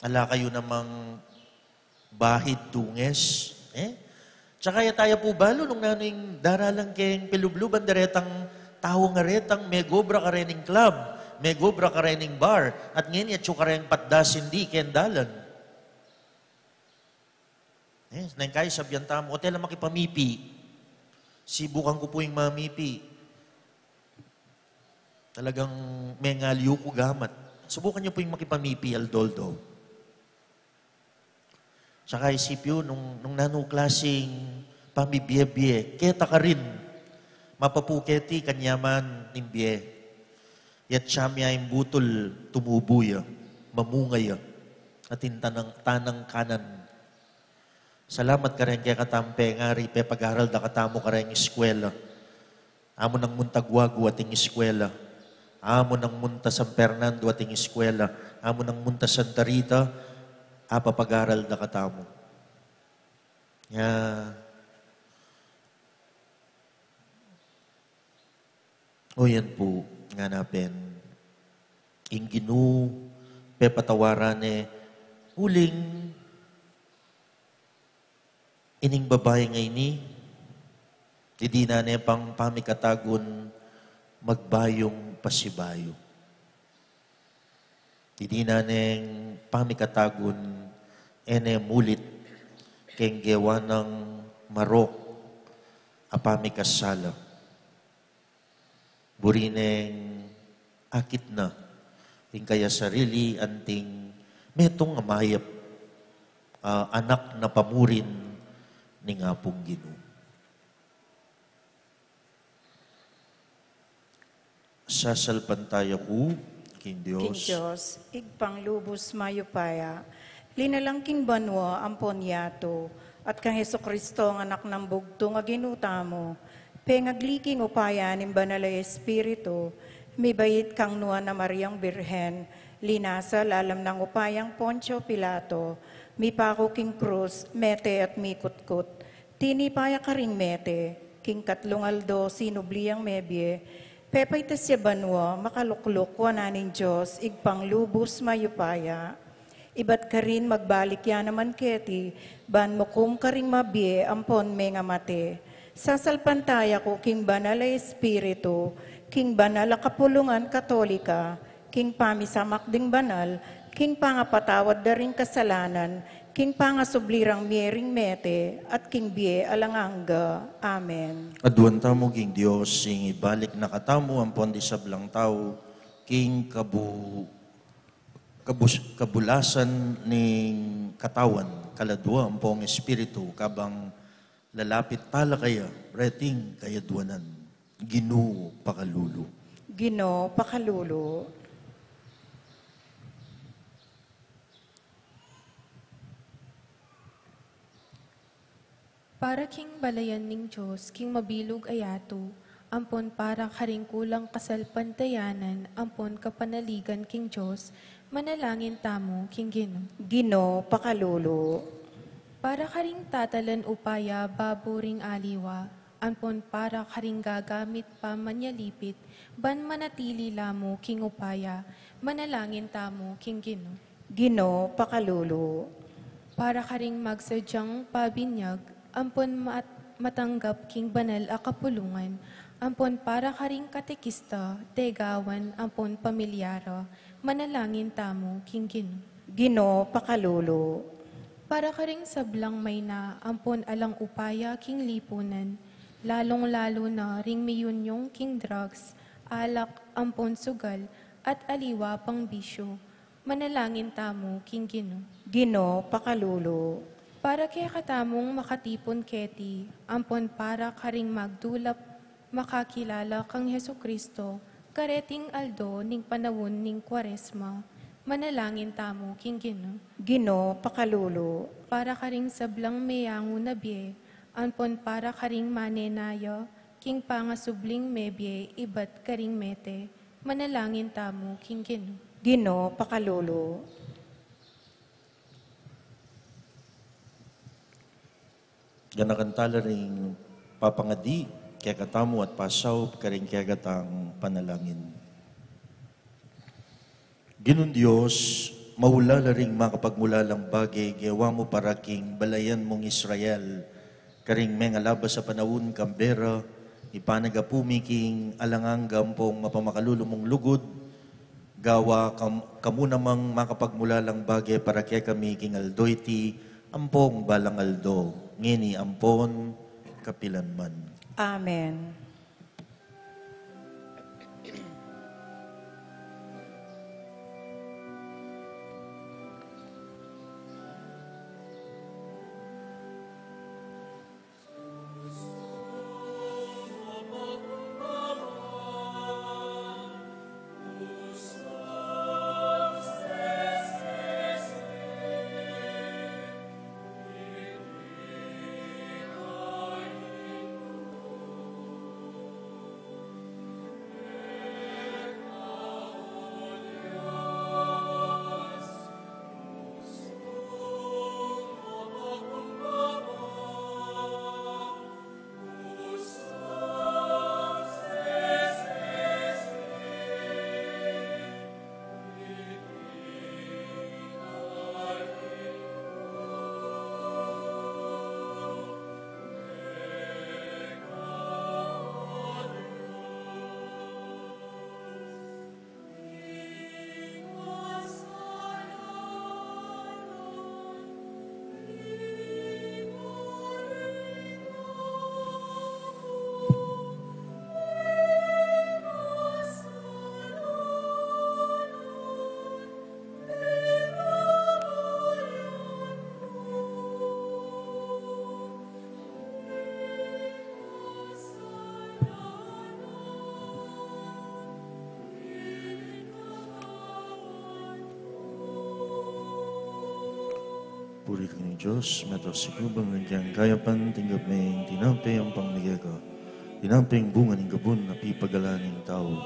Ala kayu namang bahid, dunges. Eh? Tsaka ya taya pu balu nung nanu ing daralan keng pilubluban da retang tau, nga retang megobra karening club, megobra karening bar, at ngeni atyu kareng patdas, indi keng dalan. Eh, neng kai sabian tamu, o tela makipamipi. Sibukan ku pu ing mamipi. Talagang mengalyu ku gamat. Subukan yu pu ing makipamipi aldo-aldo. Saka isip yu nung, nung nanu klasing pamibie-bie, keta karin. Mapapu keti kanyaman ning bie. Yatsya mi ing butul, tumubu ya, mamunga ya, atin tanang, tanang kanan. Salamat kareng kekatang pengari, pepag-aral da katamu kareng eskwela. Amu nang munta Guagu ating eskwela. Amu nang munta San Fernando ating eskwela. Amu nang munta Santa Rita, apapag-aral da katamu. Ya, o yan pu, ngana pin, ing Ginu, pepatawaran ne, uling ining babai ngeni, dinan ne pang pamikatagun magbayung pasibayu. Dinan neng pamikatagun, e ne mulit keng gewa nang marok a pamikasala. Buri neng akit na ing kaya sarili anting metung a mayap, a, anak na pamurin ning Apung Ginu. Sasalpantaya ku king Dios. King Dios, Ibpang lubus mayupaya, linalang king banua ampon yatu, at kang Jesucristo, ang Anak nang bugtung a Ginu tamu, pengagli king upaya ning Banal a Espiritu, mibait kang Nuan a Mariang Birhen, linasa lalam nang upayang Poncio Pilato, mipaku king krus, mete at mikutkut, tinipa ya karing mete, king katlung aldo sinubli yang mebie, pepaitas ya banua, makalukluk wanan ning Dios, Ibpang lubus mayupaya. Ibat karin magbalik ya naman keti, ban mukum karing mabie ampon mengamate. Sasalpantaya ku king Banal a Espiritu, king banal a kapulungan Katolika, king pamisamak ding banal, king pangapatawad da ring kasalanan, king pangasubli rang mie ring mete, at king bie alang angga. Amen. Aduan tamu king Dios, ing ibalik na katamu ampon ding sablang tau, king kabu-, kabus-, kabulasan ning katawan, kaladua ampong espiritu, kabang lalapit talakaya reting kayaduanan. Ginu pakalulu. Ginu pakalulu. Para king balayan ning Dios, king mabilug a yatu, ampon para karing kulang kasalpantayanan, ampon kapanaligan king Dios, manalangin tamu king Ginu. Ginu pakalulu. Para karing tatalan upaya babu ring aliwa, ampon para karing gagamit pa manyalipit, ban manatili la mu king upaya, manalangin tamu king Ginu. Ginu pakalulu. Para karing magsadyang pabinyag, ampon mat-, matanggap king banal a kapulungan, ampon para karing katekista, tegawan, ampon pamilyara, manalangin tamu king Ginu. Ginu pakalulu. Para karing sablang mayna ampon alang upaya king lipunan, lalung-lalu na ring miyunyung king drugs, alak, ampon sugal, at aliwa pang bisyu, manalangin tamu king Ginu. Ginu pakalulu. Para kekatamung makatipun keti, ampon para karing magdulap makakilala kang Jesucristo, kareting aldo ning panaun ning Kuaresma, manalangin tamu king Ginu. Ginu pakalulu. Para karing sablang meyangu na bie, ampon para karing manenaya king pangasubling mebie ibat karing mete, manalangin tamu king Ginu. Ginu pakalulu. Ganakan tala ring papangadi kekatamu at pasaup karing kekatang panalangin. Ginung Dios, maulalang makapagmulalang bage, gewa mu para king balayan mung Israel, karing mengalabas a panaun kambe ra, ipanagapu mi king alang angga ampong mapamakalulu mung lugud, gawa kam-, kamu namang makapagmulalang bage para kekami king aldo iti ampong balang aldo, ngeni ampon kapilan man. Amen. Puri king Dios, meto sikluban king kayang kayapan, tinggap me ing tinape ampang mie keka. Tinapeng bunga ning gabun a pipagalan ning tau,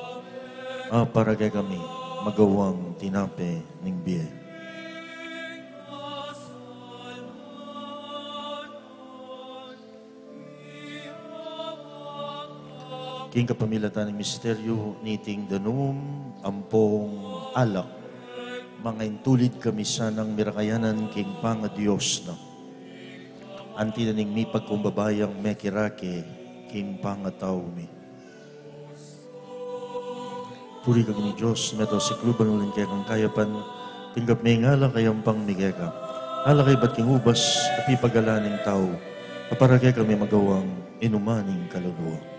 a para kekami magawang tinape ning bie. King kapamilatan ning misteryu niting danum ampong alak, mangaintulid kami sanang mirakayanan king pangadios na, anti na ning mipagkumbaba yang mekirake king pangatau mi. Puri ka king Dios, meto sikluban uling kekang kayapan, tinggap me ing alak a ampang mie keka. Alak a ibat king ubas a pipagalan ning tau, a para kekami magawang inuman ning kaluluwa.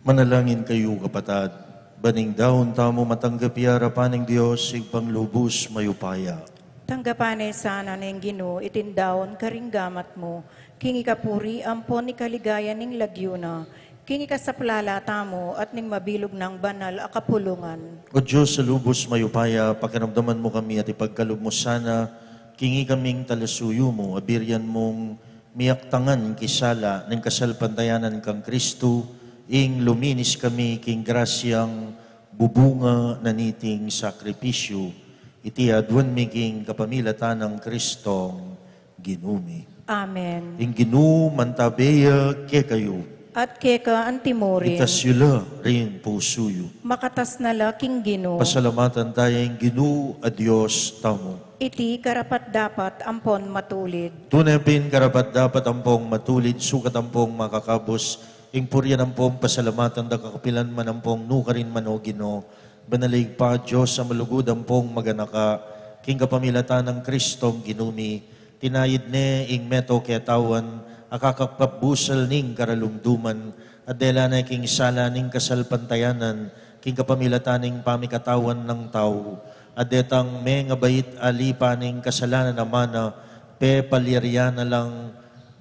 Manalangin kayu, kapatad, ban ing daun tamu matanggap ya arapan ning Dios, Ibpang lubus mayupaya. Tanggapan na sana ning Ginu iting daun karing gamat mu, king ikapuri ampon ikaligaya ning lagyu na, King ikasaplala tamu at ning mabilug nang banal a kapulungan. O Dios a lubos mayupaya, pakiramdaman mu kami at ipagkalub mu sana king ikaming talasuyu mu, a birian mung miyaktangan king sala ning kasalpantayanan kang Kristu, ing luminis kami king grasyang bubunga na niting sakripisyu. Iti aduan mi king kapamilatan nang Kristong Ginu mi. Amen. Ing Ginu mantabe ya kekayu. At keka antimurin. Itas yu la ring pusu yu. Makatas na la king Ginu. Pasalamatan taya ing Ginu a Dios tamu. Iti karapat-dapat ampon matulid. Tune pin karapat-dapat ampong matulid, sukat ampong makakabus, ing purian ampong pasalamatan da kakapilan man ampong nukarin man, O Ginu, banal a Ibpa, Dios a malugud ampong maganaka, king kapamilatan nang Kristong Ginu mi, tinayid ne ing meto ketawan a kakapbusal ning karalumduman, a dela ne king sala ning kasalpantayanan, king kapamilatan ning pamikatawan nang tau, a detang mengabait a lipa ning kasalanan a mana, pepalyarian na lang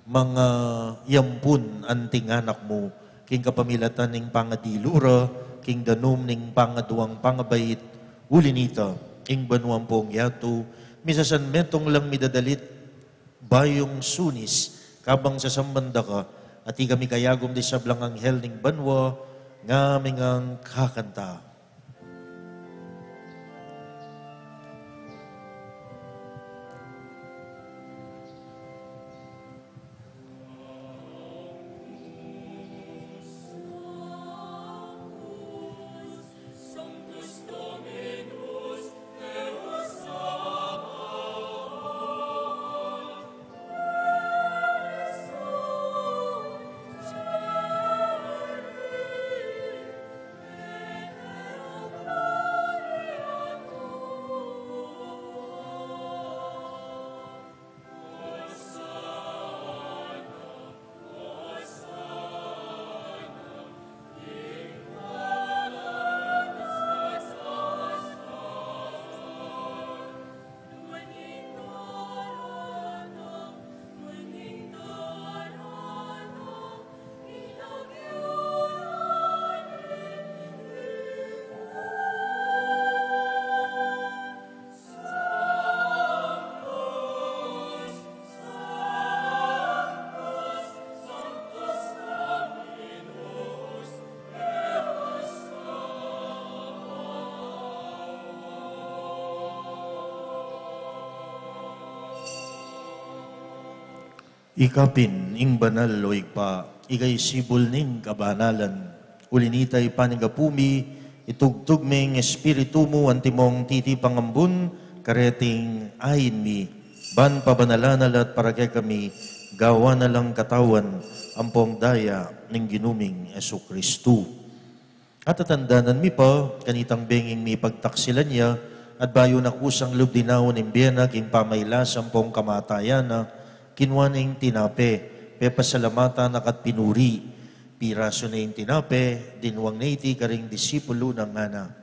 mangayampun anting anak mu, king kapamilatan ning pangadilu ra king danum ning pangaduang pangabait, uli nita, ing banua ampong yatu, misasanmetung lang midadalit bayung sunis, kabang sasamban da ka, at ikami kayagum di sablang anghel ning banua, ngaming ngang kakanta. Ika pin ing banal, o Ibpa, ika ing sibul ning kabanalan. Uli nita, Ibpa, ning gapu mi, itugtug me ing Espiritu mu antimong titipang ambun kareting ain mi, ban pabanalan na la at para kekami gawan na lang katawan ampong daya ning Ginu ming Jesucristo. At tatandanan mi pa kanitang benging mipagtaksilan ya, at bayu na kusang lub dinaun ing bie na king pamailas ampong kamatayan na, kinua ne ing tinape, pepasalamatan na ka at pinuri, pirasu ne ing tinape, dinuang ne iti karing disipulu na, ngana: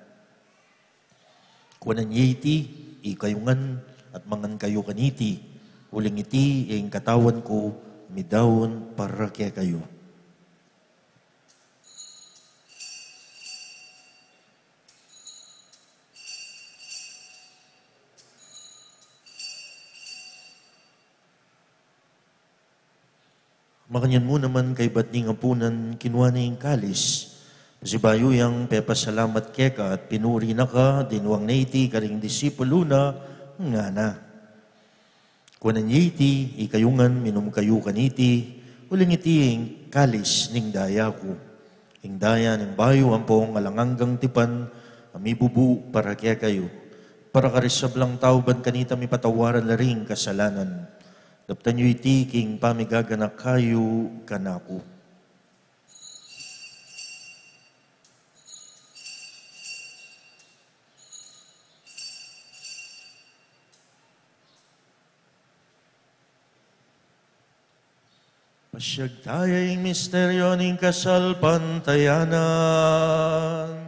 Kuanan ye iti, ikayu ngan, at mangan kayu kaniti, uling iti ing katawan ku, midaun para kekayu. Makanyan mu naman kaybat ning apunan, kinua ne ing kalis, pasibayu yang pepasalamat keka at pinuri na ka, dinuang ne iti karing disipulu na, ngana: Kuanan ye iti, ikayu ngan, minum kayu kaniti, uling iti ing kalis ning daya ku, ing daya ning bayu ampong alang anggang tipan, a mibubu para kekayu, para karing sablang tau, ban kanita mipatawaran la ring kasalanan. Daptan yu iti king pamigaganaka yu kanaku. Pasiag taya ing misteryu ning kasalpantayanan.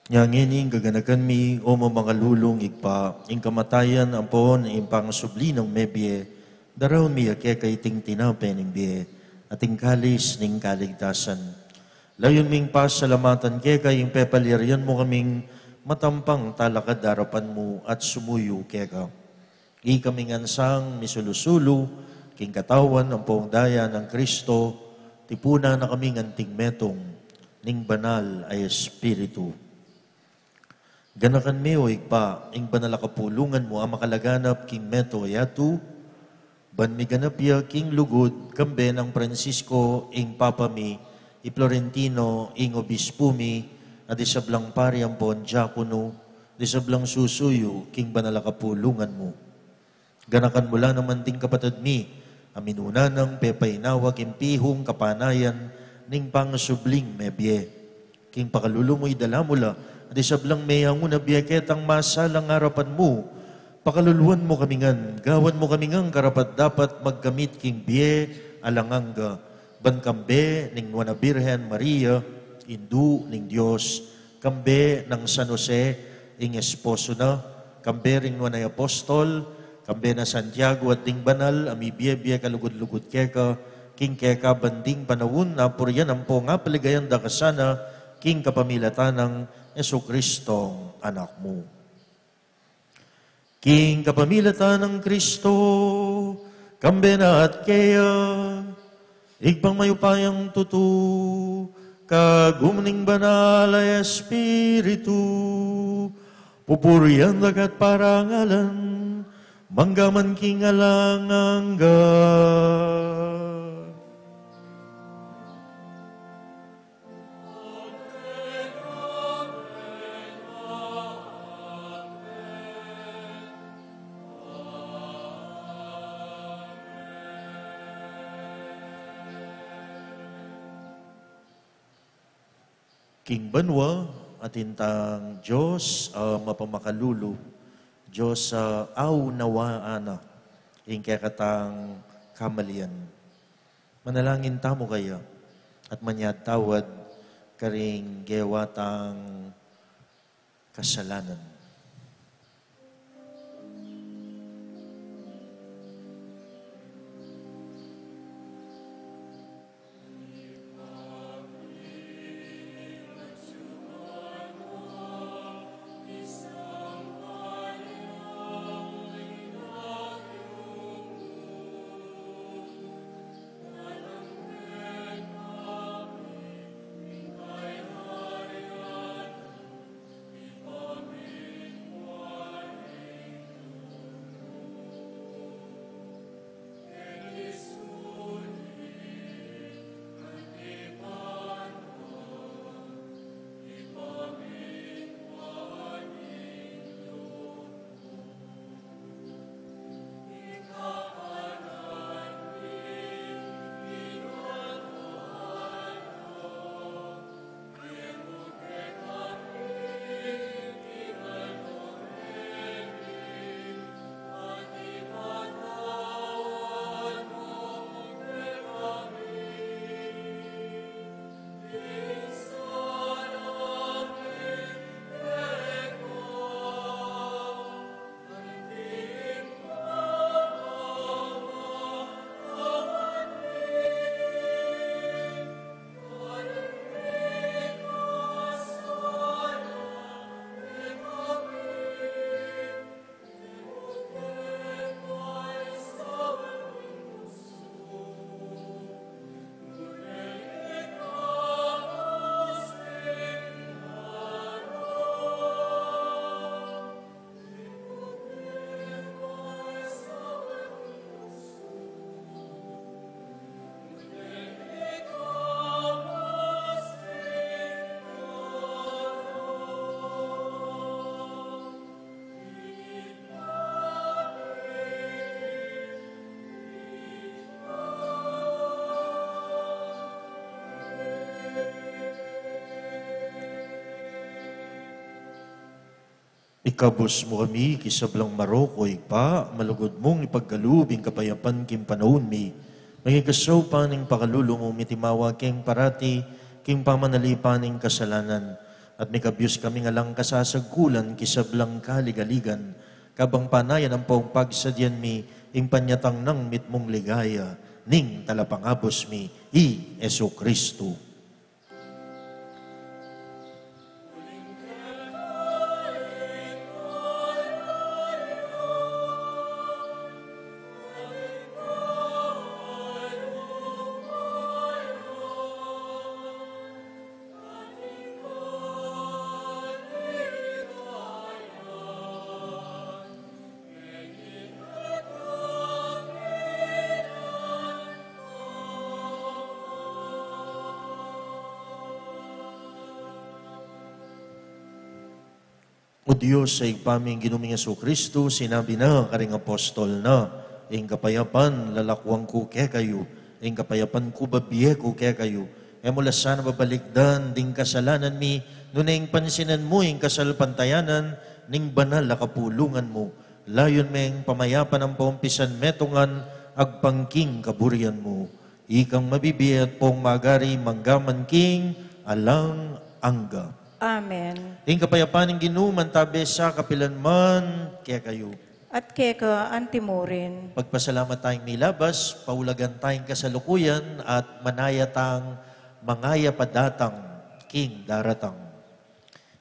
Nya ngeni gaganakan mi, o mamakalulung Ibpa, ing kamatayan ampon ing pangasubli nang mebie, daraun mi keka iting tinape ning bie, at ing kalis ning kaligtasan. Layun ming pasalamatan keka ing pepalyarian mu kaming matampang talakad arapan mu at sumuyu keka. Ikami ngan sang misulu-sulu king katawan ampong daya nang Kristo, tipunan na kami ngan king metung ning Banal a Espiritu. Ganakan me, o Ibpa, ing banal a kapulungan mu a makalaganap king meto yatu, ban miganap ya king lugud, kambe nang Francisco ing Papa mi, i Florentino ing Obispu mi, at di sablang pari ampon diakono, di sablang susuyu king banal a kapulungan mu. Ganakan mu la naman ding kapatad mi a minuna nang pepainawa king pihung kapanayan ning pangasubling mebie. King pakalulu mu idala mu la, at di sablang meyangu na bie ketang masalang arapan mu, pakaluluan mu kami ngan, gawan mu kami ngan karapat-dapat magkamit king bie alang angga, ban kambe ning Nuan a Birhen Maria, Indu ning Dios, kambe nang San Jose, ing esposo na, kambe ring nuan a apostol, kambe nang Santiago at ding banal a mibie-bie kalugud-lugud keka, king keka banding panaun, apurian ampong apaligayan da ka sana, king kapamilatan nang Jesucristong Anak mu. King kapamilatan nang Kristo, kambe na at keya, Ibpang mayupayang tutu, kagum ning Banal a Espiritu, pupurian da ka at parangalan, mangga man king alang angga. King banua, atin tang Dios a mapamakalulu, Dios a aunawaan na ing kekatang kamalian. Manalangin tamu kaya at manyad tawad karing gewa tang kasalanan. Ikabus mu kami king sablang marok, o Ibpa, malugud mung ipagkalub ing kapayapan king panaun mi. Maging kasaupan ning pakalulu mu, mitimawa keng parati king pamanalipan ning kasalanan. At mikabyus kami ngan lang kasasagkulan king sablang kaligaligan, kabang panayan ampong pagsadyan mi ing panyatang nang mitmung ligaya ning Talapangabus mi, i Jesucristo. O Dios a Ibpa ming Ginu ming Jesucristo, sinabi na karing apostol na, "Ing kapayapan lalakuan ku kekayu, ing kapayapan ku bibie ku kekayu." E mu la sana babalikdan ding kasalanan mi, nune ing pansinan mu ing kasalpantayanan ning banal a kapulungan mu. Layun meng pamayapan ampong pisanmetungan agpang king kaburian mu. Ikang mabibie at pong magari mangga man king alang angga. Amen. Ing kapayapan ning Ginu mantabe sa kapilan man kekayu. At keka anti mu rin. Pagpasalamat tayang milabas, paulagan tayang kasalukuyan at manaya tang mangayap a datang king daratang.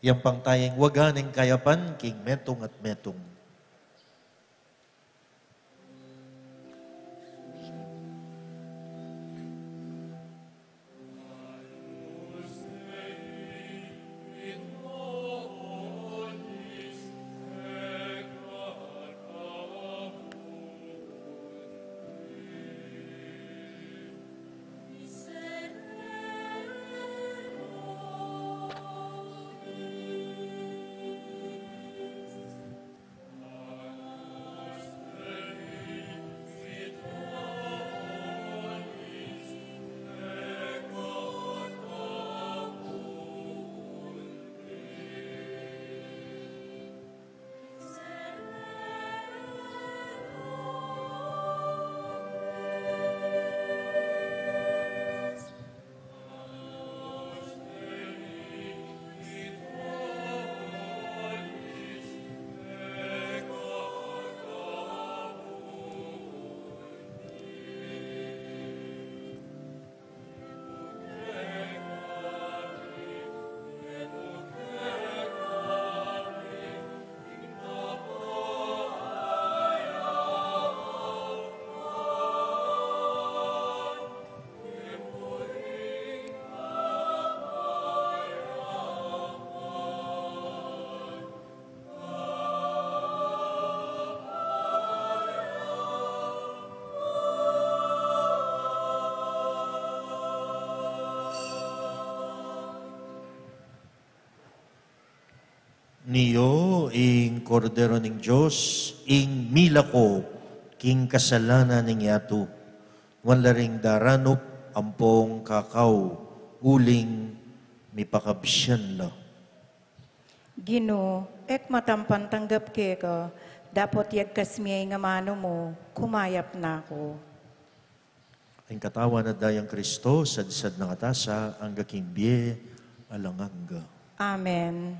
Yang pang tayang waga ning kayapan king metung at metung. Nio ing Kordero ning Dios, ing milako king kasalanan ning yatu. Nuan la ring daranup ampong kakau uling mipakabsian la. Ginu, e ku matampan tanggap keka, dapot yagkas me ing amanu mu, kumayap na ku. Ing katawan at dayang Kristo, sadsad na ngatamu sa angga king bie alang angga. Amen.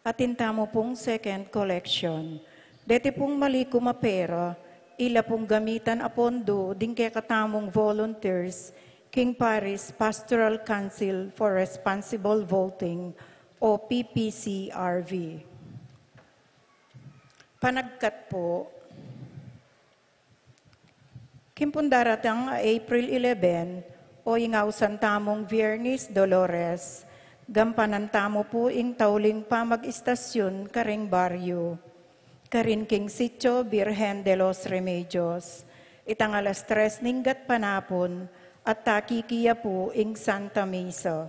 Atin tamu pung second collection. Deti pung malikum a pera, ila pung gamitan a pondo ding kekatamung volunteers king Parish Pastoral Council for Responsible Voting o P P C R V. Panagkat pu. King pung daratang a April eleven, o ing ausan tamung Viernes Dolores, gampanan tamu pu ing tauling pamag-istasyun karing baryu, karin king Sitio Virgen de los Remedios, itang alas tres ning gatpanapun, at takiki ya pu ing Santa Misa.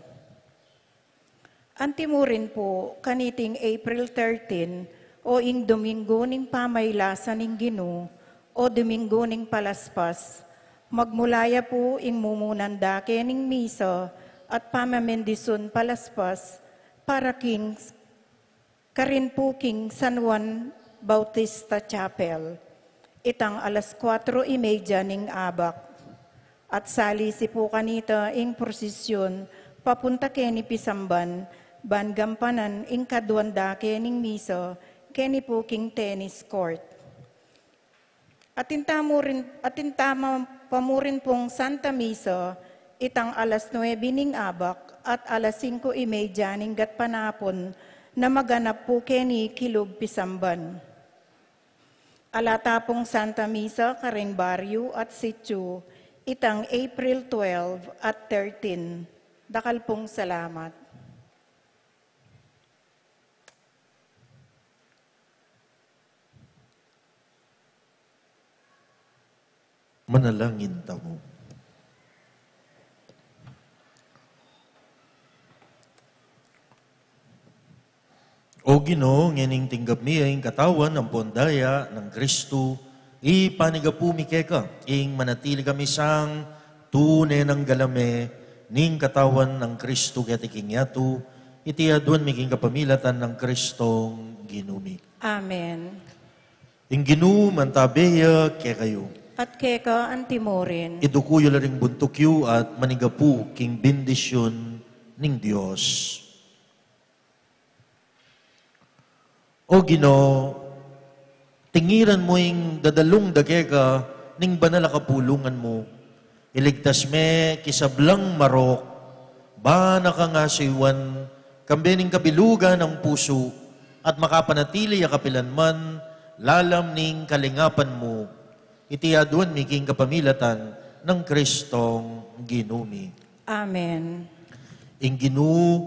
Antimurin pu, kaniting April thirteen, o ing Domingo ning Pamailasan ning Ginu, o Domingo ning Palaspas, magmula ya pu ing mumunan dake ning misa at pamamindisun palaspas para king, karin pu king San Juan Bautista Chapel, itang alas kuatro y media ning abak. At salisi pu kanita ing prosesyon papunta keni pisamban, ban gampanan ing kaduan dake ning misa keni pu king tennis court. Atin tamu rin, atin tamu pa mu rin pung Santa Misa, itang alas nuebe ning abak at alas singko y media ning gatpanapun na maganap pu keni kilub pisamban. Ala ta pung Santa Misa karing baryu at sitio, itang April twelve at thirteen. Dakal pung salamat. Manalangin tamu. O Ginu, ngening tinggap mi ing katawan ampon daya nang Kristu, ipanigapu mi keka ing manatili kami sang tune nang galame ning katawan nang Kristu keti king yatu, iti aduan mi king kapamilatan nang Kristong Ginu mi. Amen. Ing Ginu mantabe ya kekayu. At keka antimurin. Iduku yu la ring buntuk yu at manigapu king bendisyun ning Dios. O Ginu, tingiran mu ing dadalung da keka ning banal a kapulungan mu. Iligtas me king sablang marok, ban a kang asuyuan, kambe ning kabilugan nang pusu, at makapanatili a kapilanman, lalam ning kalingapan mu. Iti aduan mi king kapamilatan nang Kristong Ginu mi. Amen. Ing Ginu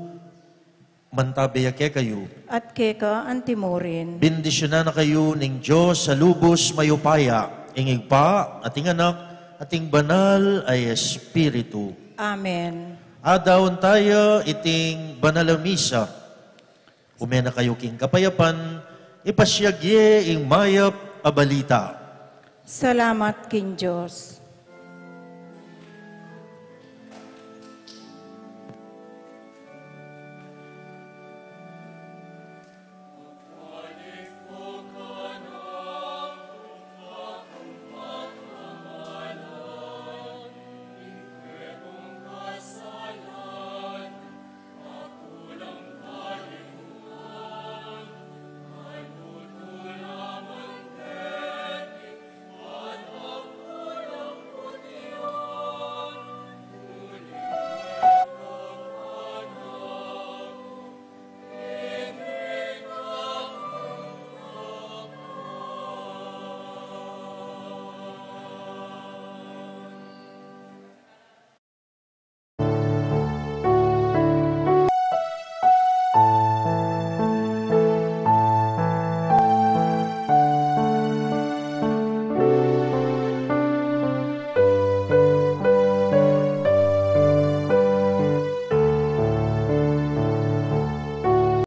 mantabe ya kekayu. At keka antimurin. Bendisyunan na kayu ning Dios a lubus mayupaya, ing Ibpa, at ing Anak, at ing Banal a Espiritu. Amen. Adaun taya iting banal a misa. Ume na kayu king kapayapan, ipasyag ye ing mayap a balita. Salamat king Dios.